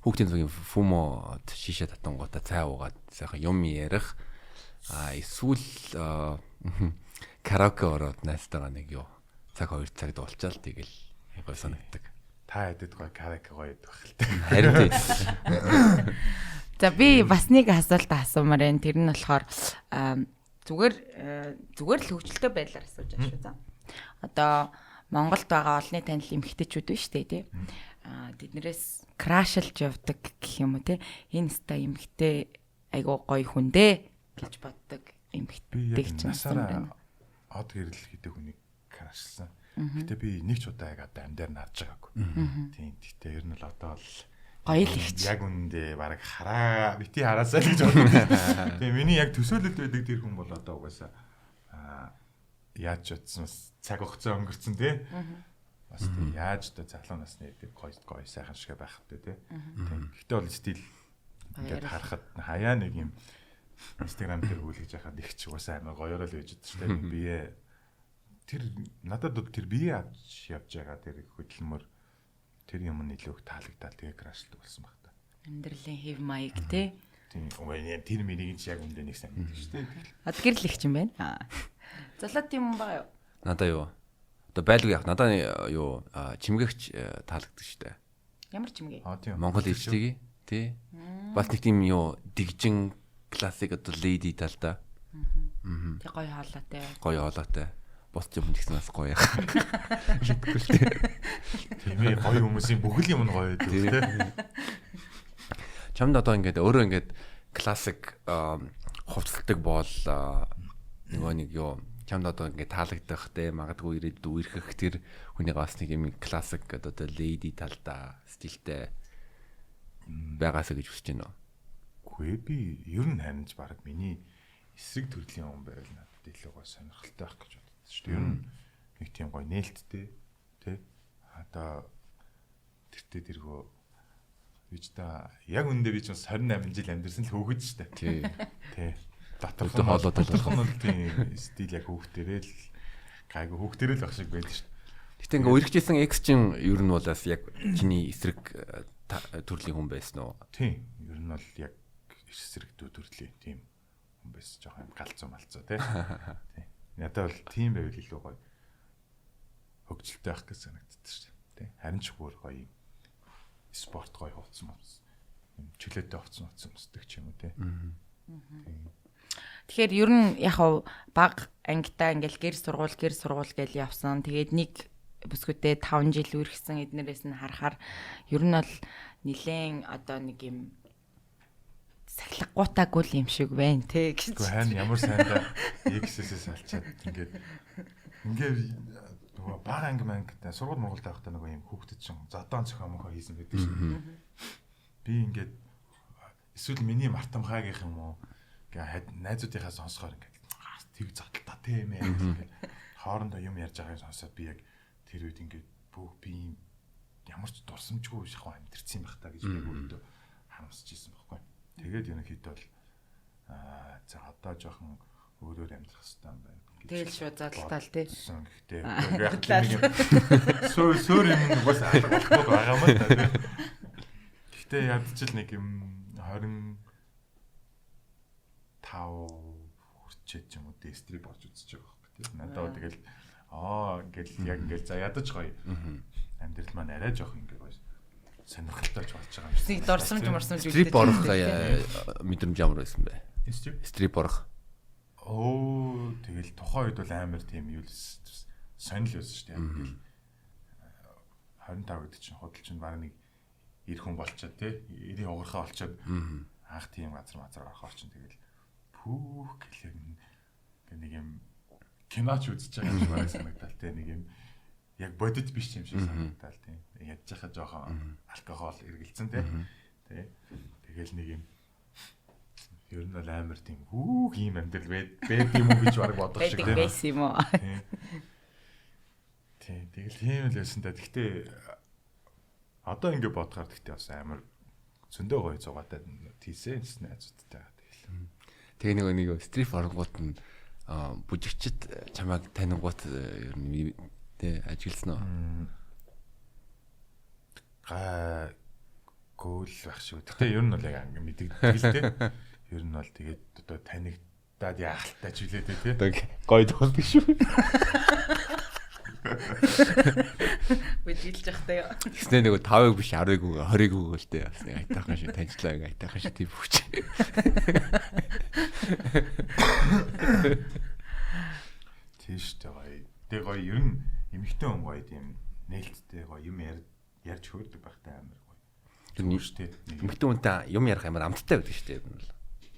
хүүхдийн зүгийн фумо шишээ татангуудаа цай уугаад сайхан юм ярих. А эсвэл караоке ороод найзтайгаа нэг юу цаг 2 цаг дуулчаал тэгэл гоё санагддаг. Та хэдэд гоё караоке гоё идэх байх л та. Харин тий. За би бас нэг асуулт асуумаар байна. Тэр нь болохоор зүгээр л хөгжилтэй байдлаар асууж байгаа шүү. За. Одоо Монголд байгаа олонний танил эмэгтэйчүүд байна шүү дээ тий. Тэднэрээс крашилж явдаг гэх юм уу те. Энэ ста эмэгтэй айгуу гоё хүн дээ гэж боддог эмэгтэй чинь насаараа од гэрэл гэдэг хүнийг крашлсан. Гэтэ би нэг ч удаа яг одоо амьдаар нь харж байгаагүй. Тийм. Гэтэ ер нь л одоо л гоё л ихч. Яг үнэндээ бараг хараа бити хараасаа л гэж боддог. Тийм миний яг төсөөлөлд байдаг тэр хүн бол одоо угаасаа яаж ч утсан цаг хугацаа өнгөрцөн тий. Бас тий яаж одоо залуу насны гэдэг гоё гоё сайхан шиг байх хэрэгтэй тий. Тийм. Гэхдээ бол стил ингээд харахад хаяа нэг юм Instagram дээр хүлээж яхад их ч угаасаа амар гоёороо л байж байгаа шүү дээ. Бие тэр надад бол тэр бие авч явж байгаа тэр хөдөлмөр тэр юм нь илүү их таалагдаад тэгээ крашлдаг болсон баг та. Амьдралын хэв маяг тий. Тийм. Тэр мэрийг ч яг үндэ нэг сайн мэддэг шүү дээ. Адгэрл их юм байна. Золоод тийм юм байгаа юу? Надаа юу? Одоо байлгүй яах. Надаа юу чимгэгч таалагддаг шүү дээ. Ямар чимгээ? Аа тийм. Монгол ээлжтэйг тий. Бас нэг тийм юу дэгжин классик одоо леди талдаа Тэг гоё хоолойтой. гоё хоолойтой. Бус юм гэсэн бас гоё. Мэдгүй л тий. Тийм ээ гоё хүмүүсийн бүхэл юм нь гоё байдаг тий. Чамд одоо ингээд өөрөө ингээд классик хувцалдаг бол нөгөө нэг юу чамд одоо ингээд таалагдах те магадгүй ирээдүйд үерхэх тэр хүнийг бас нэг юм классик одоо леди талдаа стилтэй байгаасаа гэж хүсэж байна уу? Үгүй би ер нь харин ч баг миний эсрэг төрлийн хүн байвал надад илүү гоё сонирхолтой байх гэж боддог шүү дээ. Ер нь нэг тийм гоё нээлттэй тий. Одоо тэртээ тэргөө би ч та яг үндэ би ч бас 28 жил амьдэрсэн л хөөхөд шүү дээ. Тий. Тий. Доторх Өдөө хоолой доторх нь бол тийм стил яг хөөхтөрөө л гайгүй хөөхтөрөө л байх шиг байдаг шүү дээ. Гэтэ ингээ үерхжсэн экс чин ер нь бол бас яг чиний эсрэг төрлийн хүн байсан уу? Тийм. Ер нь бол яг эсрэг төрлийн тийм хүн байсан жоохон юм галзуу малцуу тий. Тийм. Надад бол тийм байвал илүү гоё хөгжилтэй байх гэж санагддаг шүү дээ. Тий. Харин ч бүр гоё юм спорт гоё хувцас мовц юм чөлөөтэй хувцас мовц өмсдөг ч юм уу тий. Тийм. Тэгэхээр ер нь яг хав баг ангита ингээл гэр сургууль гэл явсан. Тэгээд нэг бүсгүйтэй 5 жил үргэсэн эднэрээс нь харахаар ер нь бол нилээн одоо нэг юм сахилгагуутаагүй л юм шиг байна те гэж. Гэхдээ харин ямар сайндаа XS-ээс алчаад ингээд ингээд нөгөө бага анги мангитай сургууль мургуултай байхдаа нөгөө юм хүүхдэд чинь зодоон цохио мохоо хийсэн байдаг шүү дээ. Би ингээд эсвэл миний мартамхаагийнх юм уу ингээ найзуудынхаа сонсохоор ингээд тэг задлаа тийм ээ ингээд хоорондоо юм ярьж байгааг сонсоод би яг тэр үед ингээд бүх би юм ямар ч дурсамжгүй шахуу амьдэрсэн юм байх та гэж би өөртөө харамсаж ирсэн байхгүй. Тэгээд ерөнхийдөө бол аа за одоо жоохон өөрөөр амьдрах хэрэгтэй юм байна. Тэгэл шууд задлаа л те. Гэхдээ яг нэг юм сөөр юм угаас алга болохгүй байгаа юм та тий. Гэхдээ ядчил нэг юм 25 хүрчээд ч юм уу дестрийг болж үзэж байгаа байхгүй тий. Надад тэгэл ингээл яг ингээл за ядаж гоё. Амьдрал маань арай жоох ингээ гоё сонирхолтой ч болж байгаа юм шиг. Нэг дурсамж мурсамж Стрип орох мэдрэмж ямар байсан бэ? Стрип? Стрип орох. Оо тэгэл тухайн үед бол амар тийм юу л сонир л байсан шүү дээ. Ингээл 25 гэдэг чинь худал чинь баг нэг 90 хүн болчоод тий 90 угархаа болчоод анх тийм газар мазар орохоор чинь тэгэл пүүх гэлээ нэг юм киноч үзэж байгаа юм шиг бараг санагдал тий нэг юм яг бодит биш юм шиг санагдал тий. Ядж байхад жоохон алкогол эргэлзэн тий. Тий. Тэгэл нэг юм ер нь бол амар тийм хүүх юм амьдрал байд юм уу гэж бараг бодох шиг тий. Байсан юм уу? Тий. Тэгэл тийм л байсан да. Гэхдээ одоо ингэ бодохоор гэхдээ бас амар зөндөө гоё зугаатай тийсээ гэсэн найзуудтай тэгэл. Тэгээ нэг стрип оронгууд нь бүжигчд чамайг танингуут ер нь тий ажигласан уу? Гайгүй л байх шүү. Гэтэ ер нь бол яг ингэ мэдэгддэг л тий. Ер нь бол тэгээд одоо танигдаад яахалтай ч үлээ тий. Гоё дуул биш үү? Бүжиглж явахтай юу? Тэгснэ нэг 5-ыг биш 10-ыг 20-ыг өгөөл тий. Бас нэг айтайхан шиг таньчлаа ингэ айтайхан шиг тийм хүч. Тийм шүү дээ гоё. Тэг гоё ер нь эмэгтэй хүн гоё тийм нээлттэй гоё юм ярьж хөөрдөг байхтай амар гоё. Тэр шүү дээ. Эмэгтэй хүнтэй юм ярих амар амттай байдаг шүү дээ ер нь бол.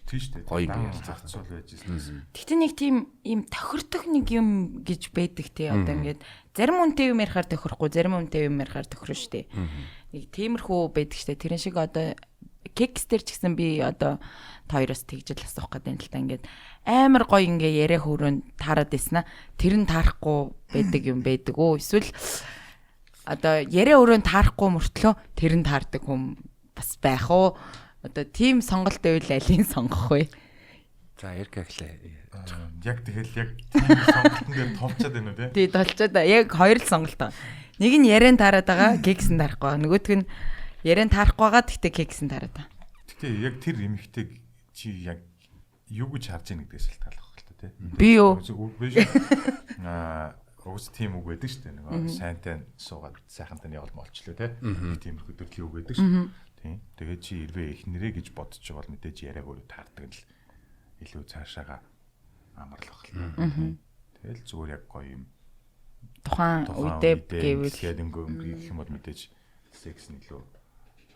Тийм шүү дээ. Гоё юм ярьж зарцуул байж ирсэн. Тэгтээ нэг тийм юм тохирдох нэг юм гэж байдаг тий. Одоо ингээд зарим хүнтэй юм ярихаар тохирохгүй, зарим хүнтэй юм ярихаар тохирно шүү дээ. Нэг тиймэрхүү байдаг шүү дээ. Тэрэн шиг одоо кекс дээр ч гэсэн би одоо та хоёроос тэгж л асуух гэдэг юм л та ингээд амар гоё ингээ яриа хөрөнд таарад байснаа тэр нь таарахгүй байдаг юм байдаг уу? Эсвэл одоо яриа өрөөнд таарахгүй мөртлөө тэр нь таардаг хүн бас байх уу? Одоо тийм сонголт байвал алийг сонгох вэ? За Эрка эхлэе. Яг тэгэл яг тийм сонголтын дээр тулчаад байна уу тий? Тий тулчаад яг хоёр л сонголт байгаа. Нэг нь яриан таарад байгаа, кекс нь таарахгүй. Нөгөөх нь яриан таарахгүй байгаа, гэхдээ кекс нь таарад байгаа. Гэтэ яг тэр эмэгтэйг чи яг юу гэж харж ийн гэдгээс шалтгаалах л та тий. Би юу? Би аа Угс тийм үг байдаг шүү дээ. Нөгөө сайнтай суугаад сайхантай нь явал молчлоо те. Нэг тиймэрхүү төрлийн үг байдаг шүү. Тийм. Тэгээд чи ирвээ эхнэрээ гэж бодож байгаа бол мэдээж яриаг өөрөө таардаг л илүү цаашаага амарлах л. Тэгэл зүгээр яг гоё юм. Тухайн үедээ гэвэл тэгээд өнгө гэх юм бол мэдээж секс нь илүү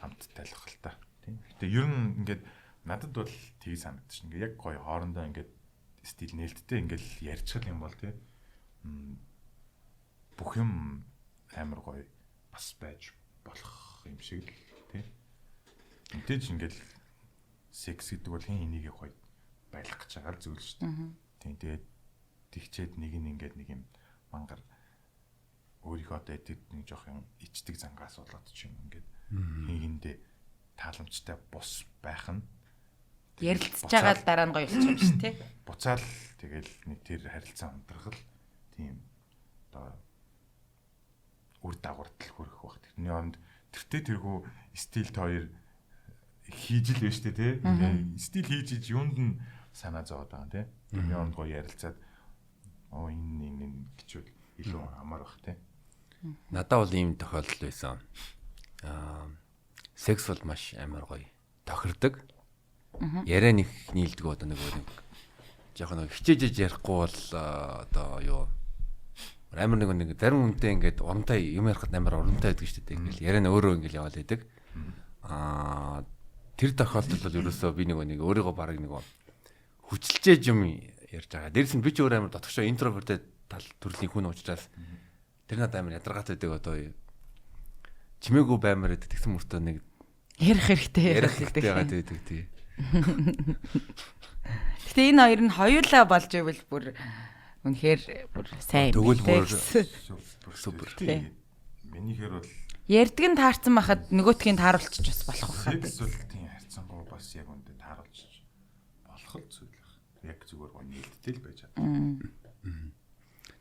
амттай л бах л та. Тийм. Гэтэ ер нь ингээд надад бол тийг санагдчих. Ингээд яг гоё хоорондоо ингээд стил нээлттэй ингээд ярьчих юм бол тий. Бүх юм амар гоё бас байж болох юм шиг л тий. Мэдээж ингээд секс гэдэг бол хин энийгээ гоё байлгах гэж байгаа л зүйл шүү дээ. Тийм, тэгээд тэгчээд нэг нь ингээд нэг юм мангар өөрийнхөө одоо эдэд нэг жоох юм ичдэг зангаас болоод ч юм ингээд хин хиндээ тааламжтай бус байх нь ярилцж байгаа л дараа нь гоё болчих юм шүү тий. Буцаал тэгэл нэг тэр харилцаа ундрах л тийм одоо үр дагаварт л хүрэх бах. Тэрний оронд тэртээ тэрхүү стил та хоёр хийж л байна шүү дээ тий. Стил хийж иж юунд нь санаа зовоод байгаа тий. Тэрний оронд гоё ярилцаад оо энэ энэ гэчвэл илүү амар бах тий. Надад бол ийм тохиолдол байсан. Секс бол маш амар гоё тохирдог. Яриа нэг нийлдэг одоо нэг жоохон нэг хичээж ярихгүй бол одоо юу амар нэг зарим хүнтэй ингээд урамтай юм ярихад амар урамтай байдаг шүү дээ. Ингээл яриа нь өөрөө ингээл яваал байдаг. Тэр тохиолдолд бол ерөөсөө би нэг өөрийгөө бараг нэг хүчилжээж юм ярьж байгаа. Дээрс нь би ч өөр амар дотгошоо интроверт тал төрлийн хүн учраас тэр надад амар ядаргаатай байдаг одоо чимээгүй баймаар байдаг тэгсэн мөртөө нэг ярих хэрэгтэй ярих хэрэгтэй байгаад байдаг тий. Гэтэ энэ хоёр нь хоёулаа болж ивэл бүр үнэхээр бүр сайн юм. Тэгвэл бүр супер. Минийхээр бол ярьдаг нь таарсан байхад нөгөөтгийг тааруулчих бас болох байх. Секс бол тийм харьцангуй бас яг үндэ тааруулчих болох л зүйл байх. Яг зүгээр гоо нээлттэй л байж чадна.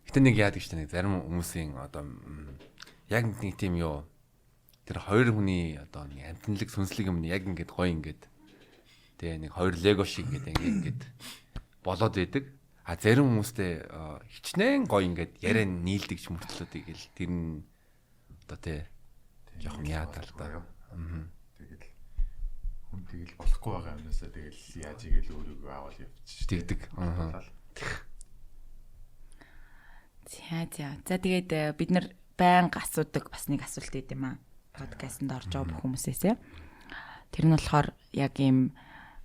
Гэтэ нэг яадаг ч нэг зарим хүмүүсийн одоо яг нэг тийм юу тэр хоёр хүний одоо нэг амтналаг сүнслэг юм яг ингээд гоё ингээд тэгээ нэг хоёр лего шиг ингээд ингээд болоод байдаг. А зарим хүмүүстэй хичнээн гоё ингээд яриа нийлдэг ч мөртлөө тэгэл тэр нь одоо тий жоохон яадаг л да. Тэгэл хүн тэгэл болохгүй байгаа юмнасаа тэгэл яаж игээл өөрийгөө аваад явчих. Тэгдэг. За за. За тэгээд бид нар байнга асуудаг бас нэг асуулт өгд юм аа. Подкастэнд орж байгаа бүх хүмүүсээсээ. Тэр нь болохоор яг ийм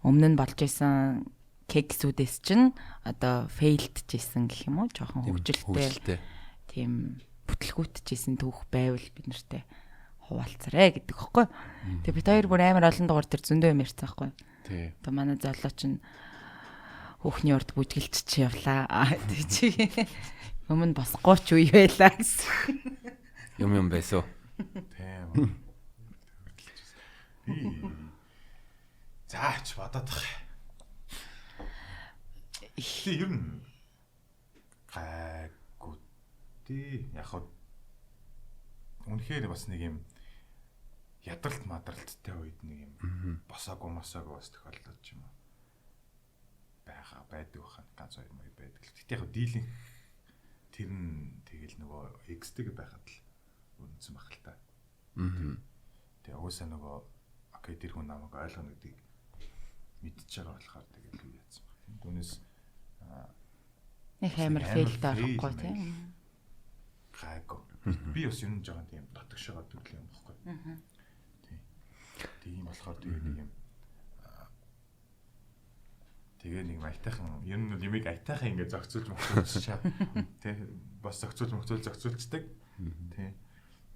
өмнө нь болж исэн кексүүдээс чинь одоо фейлдж исэн гэх юм уу? Жохон хөгжилтэй. Тийм бүтлгүүтж исэн түүх байвал бид нартэй хуваалцарэ гэдэг хэвхэв. Тэгээ бид хоёр бүр амар олон дугаар тэр зөндөө юм ярьсан байхгүй. Тий. Одоо манай золоо чинь хүүхний урд бүжгэлж явлаа. Тэг чи өмнө босгооч үе байлаа гэсэн. Юм байсан. Тийм. Заач бодоод тах. Тэг ер нь гайгүй тий. Яг хаа үнэхээр бас нэг юм ядралт мадралттай үед нэг юм босоогүй мосоогүй бас тохиолдол ч юм уу байгаа байдаг баха ганц хоёр маяг байдаг. Гэтэ яг дийлэн тэр нь тэгэл нөгөө X-тэй байхад л өрнөсөн байх л та. Тэгээ угаасаа нөгөө окей тэр хүн намайг ойлгоно гэдгийг мэдчихэж байгаа болохоор тэгэл юу яатсан баг. Түүнээс нэг амар фейлд орохгүй тийм. Гайгүй. Би бас ер нь жоохон тийм дотгошоо төрлийн юм баггүй. Тийм. Тийм болохоор тэгээ нэг юм тэгээ нэг аятайхан ер нь бол юмыг аятайхан ингэ зохицуулж мохцуулж тий бас зохицуулж мохцуул зохицуулцдаг. Тий.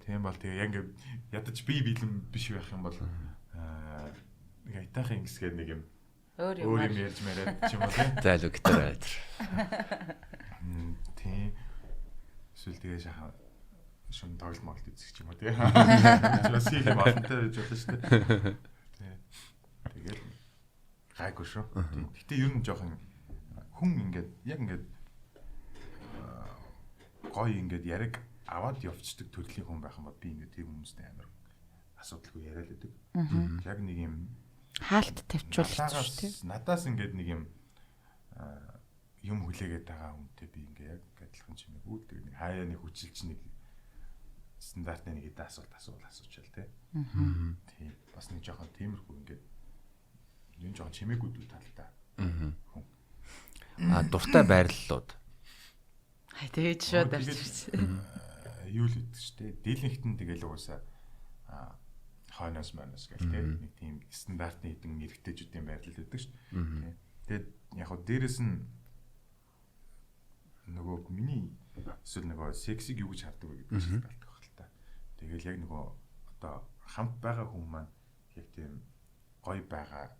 Тийм бол тэгээ яг ингэ ядаж би бэлэн биш байх юм бол нэг аятайхан ингэсгээд нэг юм өөр юм ярьж мараад ч юм уу тий. За л гитар айдэр. Тийм. Эсвэл тэгээ шаха шүн тоглолт моглолт үзэх ч юм уу тий. Бас хийх юм олонтой байж болно шүү дээ. Тий. Тэгэл гайгүй шүү. Гэтэ ер нь жоохон хүн ингээд яг ингээд гоё ингээд яриг аваад явцдаг төрлийн хүн байх юм бол би ингээд тэр хүмүүстэй амар асуудалгүй яриад байдаг. Яг нэг юм хаалт тавьчвал хэцүү шүү дээ. Надаас ингээд нэг юм юм хүлээгээд байгаа хүнтэй би ингээ яг адилхан чимээгүй л тэгээ нэг хаяа нэг хүчилж нэг стандартны нэг хэдэн асуулт асуул асуучаал те. Тийм. Бас нэг жоохон тиймэрхүү ингээд юм жоохон чимээгүй дүү талтай. Хүн. А дуртай байрлалууд. Хай тэгэж шууд орж ирсэн. Юу л гэдэг ч те. Дийлэнхтэн тэгэл угаасаа хойноос майноос гэл те. Нэг тийм стандартны хэдэн эрэгтэйчүүдийн байрлал байдаг шүү дээ. Тэгээд яг хөө дээрэс нь нөгөө миний эсвэл нөгөө сексиг юу гэж хардаг вэ гэдэг чинь болдог байх л та. Тэгэл яг нөгөө одоо хамт байгаа хүн маань яг тийм гоё байгаа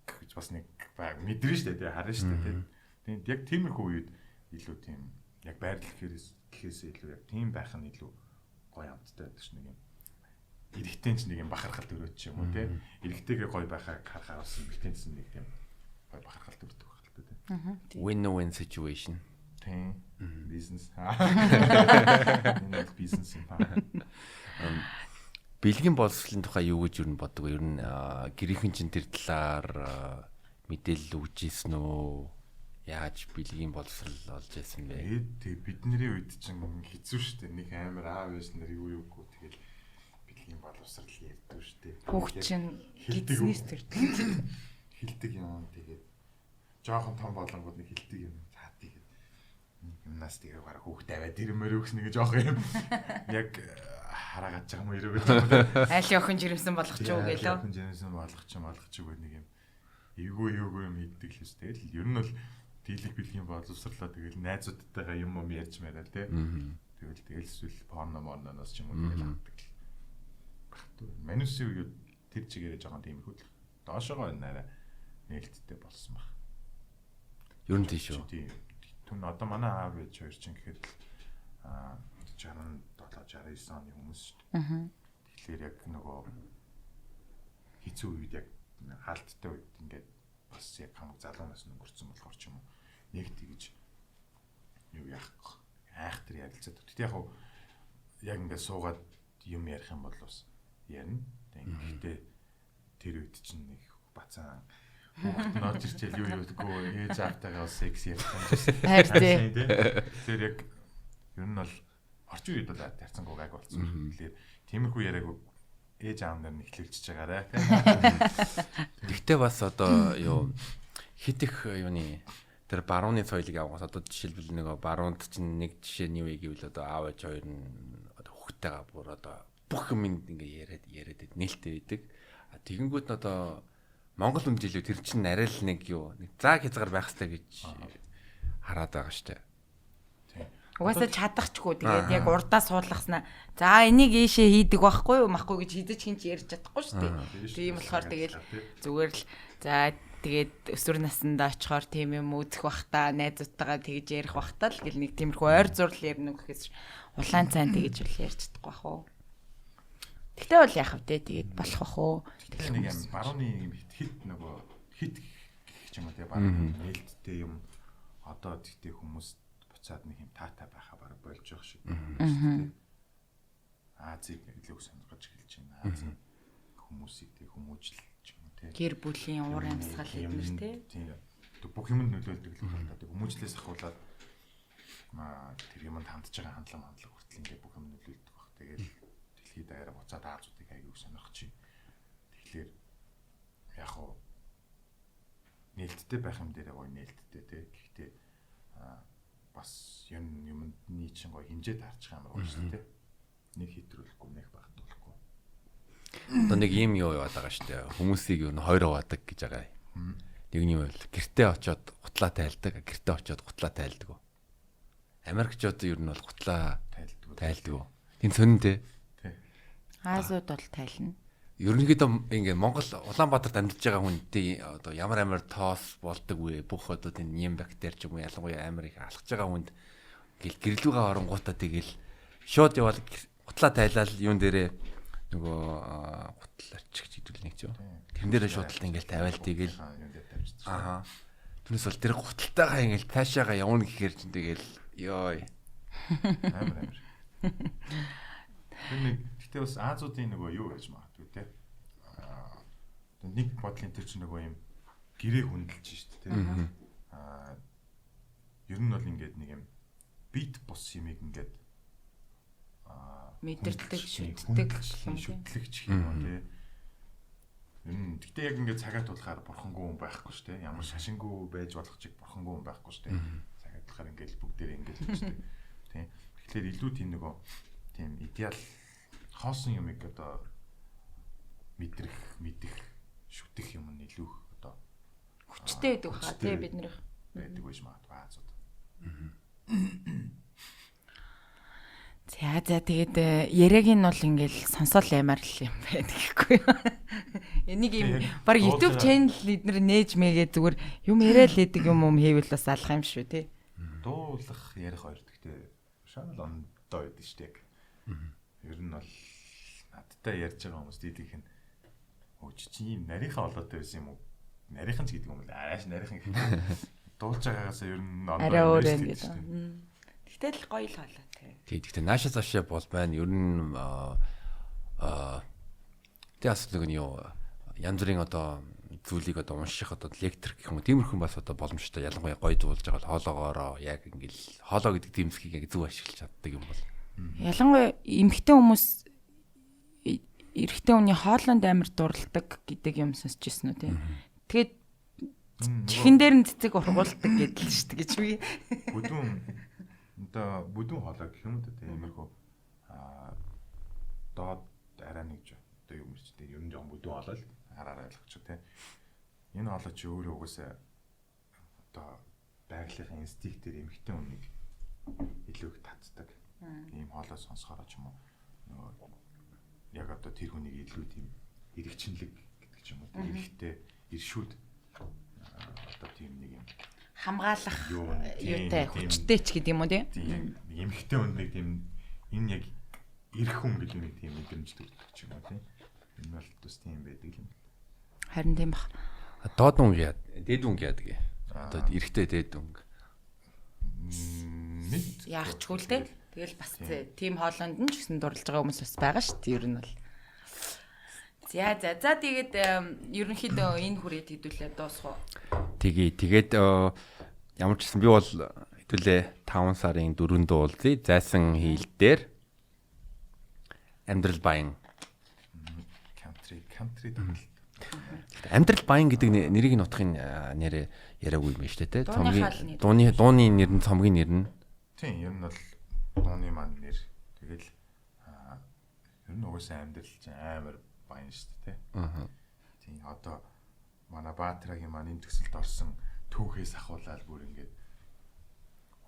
гэж бас нэг мэдрэн шүү дээ, харна шүү дээ. Тэгээд яг тиймэрхүү үед илүү тийм яг байрлал гэхээс илүү яг тийм байх нь илүү гоё амттай байдаг ш нэг юм. Эрэгтэй ч нэг юм бахархал төрөөд ч юм уу те. Эрэгтэйгээ гоё байхаа харахаар бас эмэгтэй ч нэг тийм гоё бахархал төрдөг байх л та те. Win-win situation. Тийм. Бизнес. Энэ бизнес юм байна. Бэлгийн боловсролын тухай юу гэж юу н боддог вэ? Ер нь гэрийнхэн чинь тэр талаар мэдээлэл өгч ийсэн үү? Яаж бэлгийн боловсрол олж ийсэн бэ? Тэг бидний үед чинь хэцүү шүү дээ. Нэг амар аав ээж нар юу юугүй тэгэл бэлгийн боловсрол ярьдаг шүү дээ. Хүүхд чинь гидснээс төрдөг. Хилдэг юм тэгээд жоохон том болонгууд нэг хилдэг юм. За тэгээд юмнаас тэгээ бараг хүүхд аваад ирмээр өгс нэг жоох юм. Яг хараагаад байгаа юм ирээгүй юм. Айл охин жирэмсэн болгох ч уу гэлөө. Охин жирэмсэн болгох ч үгүй нэг юм. Эвгүй эвгүй юм хийдэг л шүү. Тэгэл ер нь бол дийлэх бэлгийн боловсрлоо тэгэл найзуудтайгаа юм юм ярьж мараа тий. Тэгэл тэгэл эсвэл порно морноноос ч юм уу тэгэл авдаг л. Багтуу. Манусын үед тэр чигээрээ жоохон тиймэрхүү л. Доошогоо нарай нээлттэй болсон баг. Ер нь тийш үү. Тийм. Түн одоо манай аав ээж хоёр чинь гэхэд л 67 69 оны хүмүүс шүү дээ. Тэгэхээр яг нөгөө хэцүү үед яг хаалттай үед ингээд бас яг хамаг залуу нас өнгөрцөн болохоор ч юм уу нэг тэгж юу яах айхтар ярилцаад. Тэгтээ яг яг ингээд суугаад юм ярих юм бол бас ярина. Гэхдээ тэр үед чинь нэг бацаан хүүхэд нь орж ирчээл юу юудаггүй ээж аавтайгаа секс ярих юм чинь. Хайр тий. Тэр яг ер нь бол орчин үед бол тарцсангүй гайг болсон. Тэгэхээр тиймэрхүү яриаг ээж аав нар нь эхлүүлчихэж байгаарэ тий. Тэгтээ бас одоо юу хит их юуны тэр барууны соёлыг авахаас одоо жишээлбэл нөгөө баруунд чинь нэг жишээ нь юу вэ гэвэл одоо аав ээж хоёр нь одоо хүүхдтэйгээ бүр одоо бүх юм ингээ яриад нээлттэй байдаг. А тэгэнгүүт нь одоо Монгол хүн жилүү тэр чинь арай л нэг юу нэг зааг хязгаар байх хэрэгтэй гэж хараад байгаа штэ. Угаасаа чадахчгүй тэгээд яг урдаа суулгаснаа. За энийг ийшээ хийдэг байхгүй юу махгүй гэж хизэж хинч ярьж чадахгүй шүү дээ. Тийм болохоор тэгэл зүгээр л за тэгээд өсвөр насндаа очихоор тийм юм үзэх бах та найзуудтайгаа тэгж ярих бах та л гэл нэг тиймэрхүү ойр зурл ярина гэхээс улаан цайн тэгж бол ярьж чадахгүй бах уу. Тэгтээ бол яах вэ тэгээд болох бах уу. Тэгэл нэг юм барууны юм хит нөгөө хит гэх юм уу те барууны нээлттэй юм одоо тэгтээ хүмүүс буцаад нэг юм таатай байхаа бараг болж байгаа шиг байна. Азийг илүү сонирхож эхэлж байна. Азийн хүмүүсийг тэг хүмүүжил ч юм уу те. Гэр бүлийн уур амьсгал эднэр те. Тийм. Бүх юмд нөлөөлдөг л байна. Тэг хүмүүжлээс ахуулаад тэр юмд хандж байгаа хандлага хүртэл ингээ бүх юм нөлөөлдөг баг. Тэгэл дэлхийд даяараа буцаад Азуудыг аягүй сонирхож байна. Тэгэхээр яг хуу нээлттэй байх юм дээрээ гоё нээлттэй те. Гэхдээ бас юм юмны чинь гоё хэмжээ таарчих амар гоё шүү дээ. Нэг хэтрүүлэхгүй, нэг багтуулахгүй. Одоо нэг юм юу яваад байгаа шүү дээ. Хүмүүсийг юу н хоёр хуваадаг гэж байгаа. Нэг нь юм бол гэртээ очиод гутлаа тайлдаг, гэртээ очиод гутлаа тайлдаг. Америкчууд ер нь бол гутлаа тайлдаг. Тэн сонин те. Азууд бол тайлна. Ерөнхийдөө ингээ Монгол Улаанбаатарт амьдарч байгаа хүнтэй одоо ямар амар тоос болдог вэ? Бүх одоо тийм нэм бактери ч юм уу ялангуяа амар их алхаж байгаа хүнд ингээл гэрлүүгээ оронгуудаа тэгэл шууд яваал гутлаа тайлал юун дээрээ нөгөө гутал арчих гэдэг л нэг ч юм. Тэрэн дээрээ шууд л ингээл тавиал тэгэл аа. Түүнээс бол тэр гуталтайгаа ингээл цаашаага явна гэхээр чинь тэгэл ёо. Амар амар. Тэр нэг гэтээ бас Азуудын нөгөө юу байж магадгүй те. Нэг бодлын тэр чинь нөгөө юм гэрээ хүндэлж шít те. Ер нь бол ингээд нэг юм бит бус юмыг ингээд Мэдэрдэг, шүтдэг гэх юм тийм. Шүтлэгч гэх юм уу тий. Ер нь гэхдээ яг ингээд цагаат тулахаар бурхангүй хүн байхгүй шүү дээ. Ямар шашингүй байж болох чиг бурхангүй хүн байхгүй шүү дээ. Цагаат тулахаар ингээд бүгдээрээ ингээд л шүү дээ. Тий. Тэгэхээр илүү тийм нөгөө тийм идеал хоосон юмыг одоо мэдрэх, мэдэх, шүтэх юм нь илүү их одоо Хүчтэй байдаг хаа тий биднийх. байдаг байж магадгүй Азууд. За за тэгээд яриаг нь бол ингээл сонсоол ямаар л юм байна гэхгүй юу. Энийг юм баг YouTube channel эднэр нээж мэгээ зүгээр юм яриа л идэг юм хийвэл бас алах юм шүү тий. Дуулах ярих хоёр гэхдээ шал ондоо байдаг шүү дээ. Ер нь бол надтай ярьж байгаа хүмүүс дийдгийнх нь өө чи ийм нарийнхаа олоотой байсан юм уу? Нарийнхан ч гэдэг юм л ааш нарийнхан гэх. Дуулж байгаагаасаа ер нь ондоо арай өөр юм гэдэг. Гэтэл гоё л хоолой тий. Тий, гэхдээ нааша цаашаа бол байна. Ер нь тий асуудал нэг нь юу янз бүрийн одоо зүйлийг одоо унших одоо лектор гэх юм уу тиймэрхүү бас одоо боломжтой ялангуяа гоё дуулж байгаа бол хоолоогоороо яг ингээл хоолоо гэдэг дэмсгийг яг зөв ашиглаж чаддаг юм бол. Ялангуяа эмэгтэй хүмүүс эрэгтэй хүний хоолойнд амар дурладаг гэдэг юм сонсч ирсэн үү тий. Тэгээд чихэн дээр нь цэцэг ургуулдаг гэдэл шүү дээ гэж би. Бүдүүн одоо бүдүүн хоолой гэх юм уу тий иймэрхүү доод арай нэг жоо одоо юу юм чи тий ер нь жоохон бүдүүн хоолой л хараарай ойлгочих тий. Энэ хоолой чи өөрөө угаасаа одоо байгалийнхын инстинктээр эмэгтэй хүнийг илүү их татдаг. Ийм хоолой сонсохороо ч юм уу нөгөө яг одоо тэр хүнийг илүү тийм эргчэнлэг гэдэг ч юм уу тий эрэгтэй иршүүд одоо тийм нэг юм хамгаалах юутай хүчтэй ч гэдэг юм уу тий. Тийм эмэгтэй хүн нэг тийм энэ яг эрх хүн гэдэг нэг тийм мэдрэмж төрдөг ч юм уу тий. Энэ бол бас тийм байдаг юм. Харин тийм бах. Доод үнг яа, дээд үнг яадаг. Одоо эрэгтэй дээд үнг. Яахчгүй л дээ. Тэгэл бас тийм хоолойнд нь ч гэсэн дурлж байгаа хүмүүс бас байгаа шүү дээ ер нь бол. За за за тэгээд ерөнхийдөө энэ хүрээд хэдүүлээ дуусах уу? Тэгээ тэгээд ямар ч гэсэн би бол хэдүүлээ 5 сарын 4-нд уулзъя. Зайсан хийл дээр амьдрал баян country тоглолт. Амьдрал баян гэдэг нэрийг нь утгын нэрээ яриаггүй юм байна шүү дээ, тэ. Цомгийн дууны нэр нь цомгийн нэр нь. Тийм, ер нь бол дууны маань нэр. Тэгэл ер нь угаасаа амьдрал чинь амар баян шүү дээ, тэ. Аа. Тийм, одоо манай Баатрагийн маань энэ төсөлд орсон түүхээс ахуулаад бүр ингээд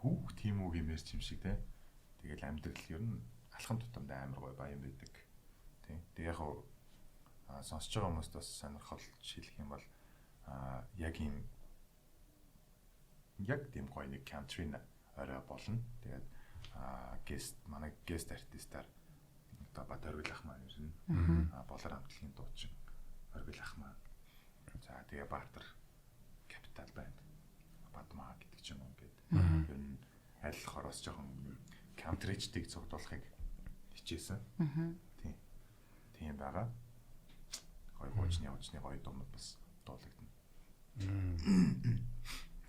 хүүх тийм үг юм ярьч юм шиг, тэ. Тэгэл амьдрал ер нь алхам тутамд амар гоё баян байдаг. Тийм. Тэг яг хав сонсож байгаа хүмүүст бас сонирхолж хэлэх юм бол яг ийм яг тийм гоё нэг country орой болно. Тэгээд guest манай guest артистаар одоо Бат Оргил ах маань ирнэ. Болор хамтлагийн дуучин Оргил ах маань. За тэгээ Баатар Capital Band Бадмаа гэдэг ч юм уу ингээд ер нь аль болохоор бас жоохон country-чдыг цугдуулахыг хичээсэн. Тийм. Тийм байгаа. Гоё хуучны явуучны гоё дуунууд бас дуулагдана.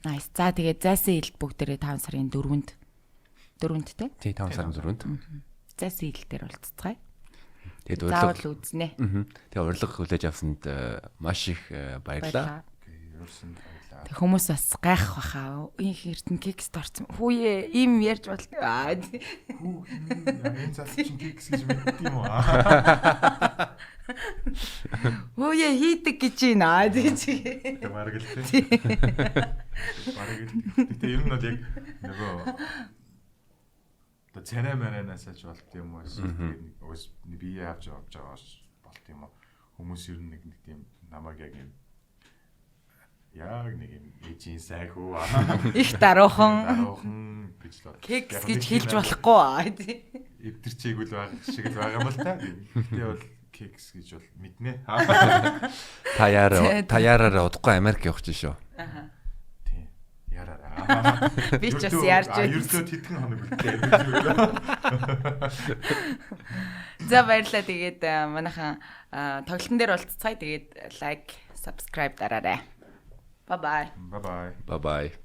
Nice. За тэгээд зайсан хилд бүгдээрээ 5 сарын 4-нд. 4-нд те? Тий 5 сарын 4-нд. Зайсан хилд дээр уулзцгаая. Тэгээд урилга үзнэ. Тэгээ урилга хүлээж авсанд маш их баярлалаа. Урьсан баярлалаа. Тэг хүмүүс бас гайх баха. Инх эрдэнэ кекст орсон. Хүүе ийм ярьж болт. Хүү энэ зал чинь кекс гэж мэддэг юм уу? Хүүе хийдэг гэж байна гэж. Тэг бараг л тий. Бараг л. Гэтэ ер нь бол яг нөгөө одоо царай мараанаас ч болт юм уу эсвэл тэгээд нэг уус бие авч явж байгаа болт юм уу? Хүмүүс ер нь нэг тийм намайг яг юм яг нэг юм ээжийн сайн хүү их даруухан даруухан гэж л кекс гэж хэлж болохгүй тий. Эвдэрчээг үл байх шиг л байгаа юм л та. Гэтэ бол кекс гэж бол мэднэ. Та яараараа удахгүй Америк явах чинь шүү. Аа. Тий. Яраараа. Би ч бас ярьж байна. Ердөө тэтгэн хоног үлдээ. За баярлалаа. Тэгээд манайхан тоглолтын дээр уулзцгаая. Тэгээд лайк, subscribe дараарай. Bye bye. Bye bye. Bye bye.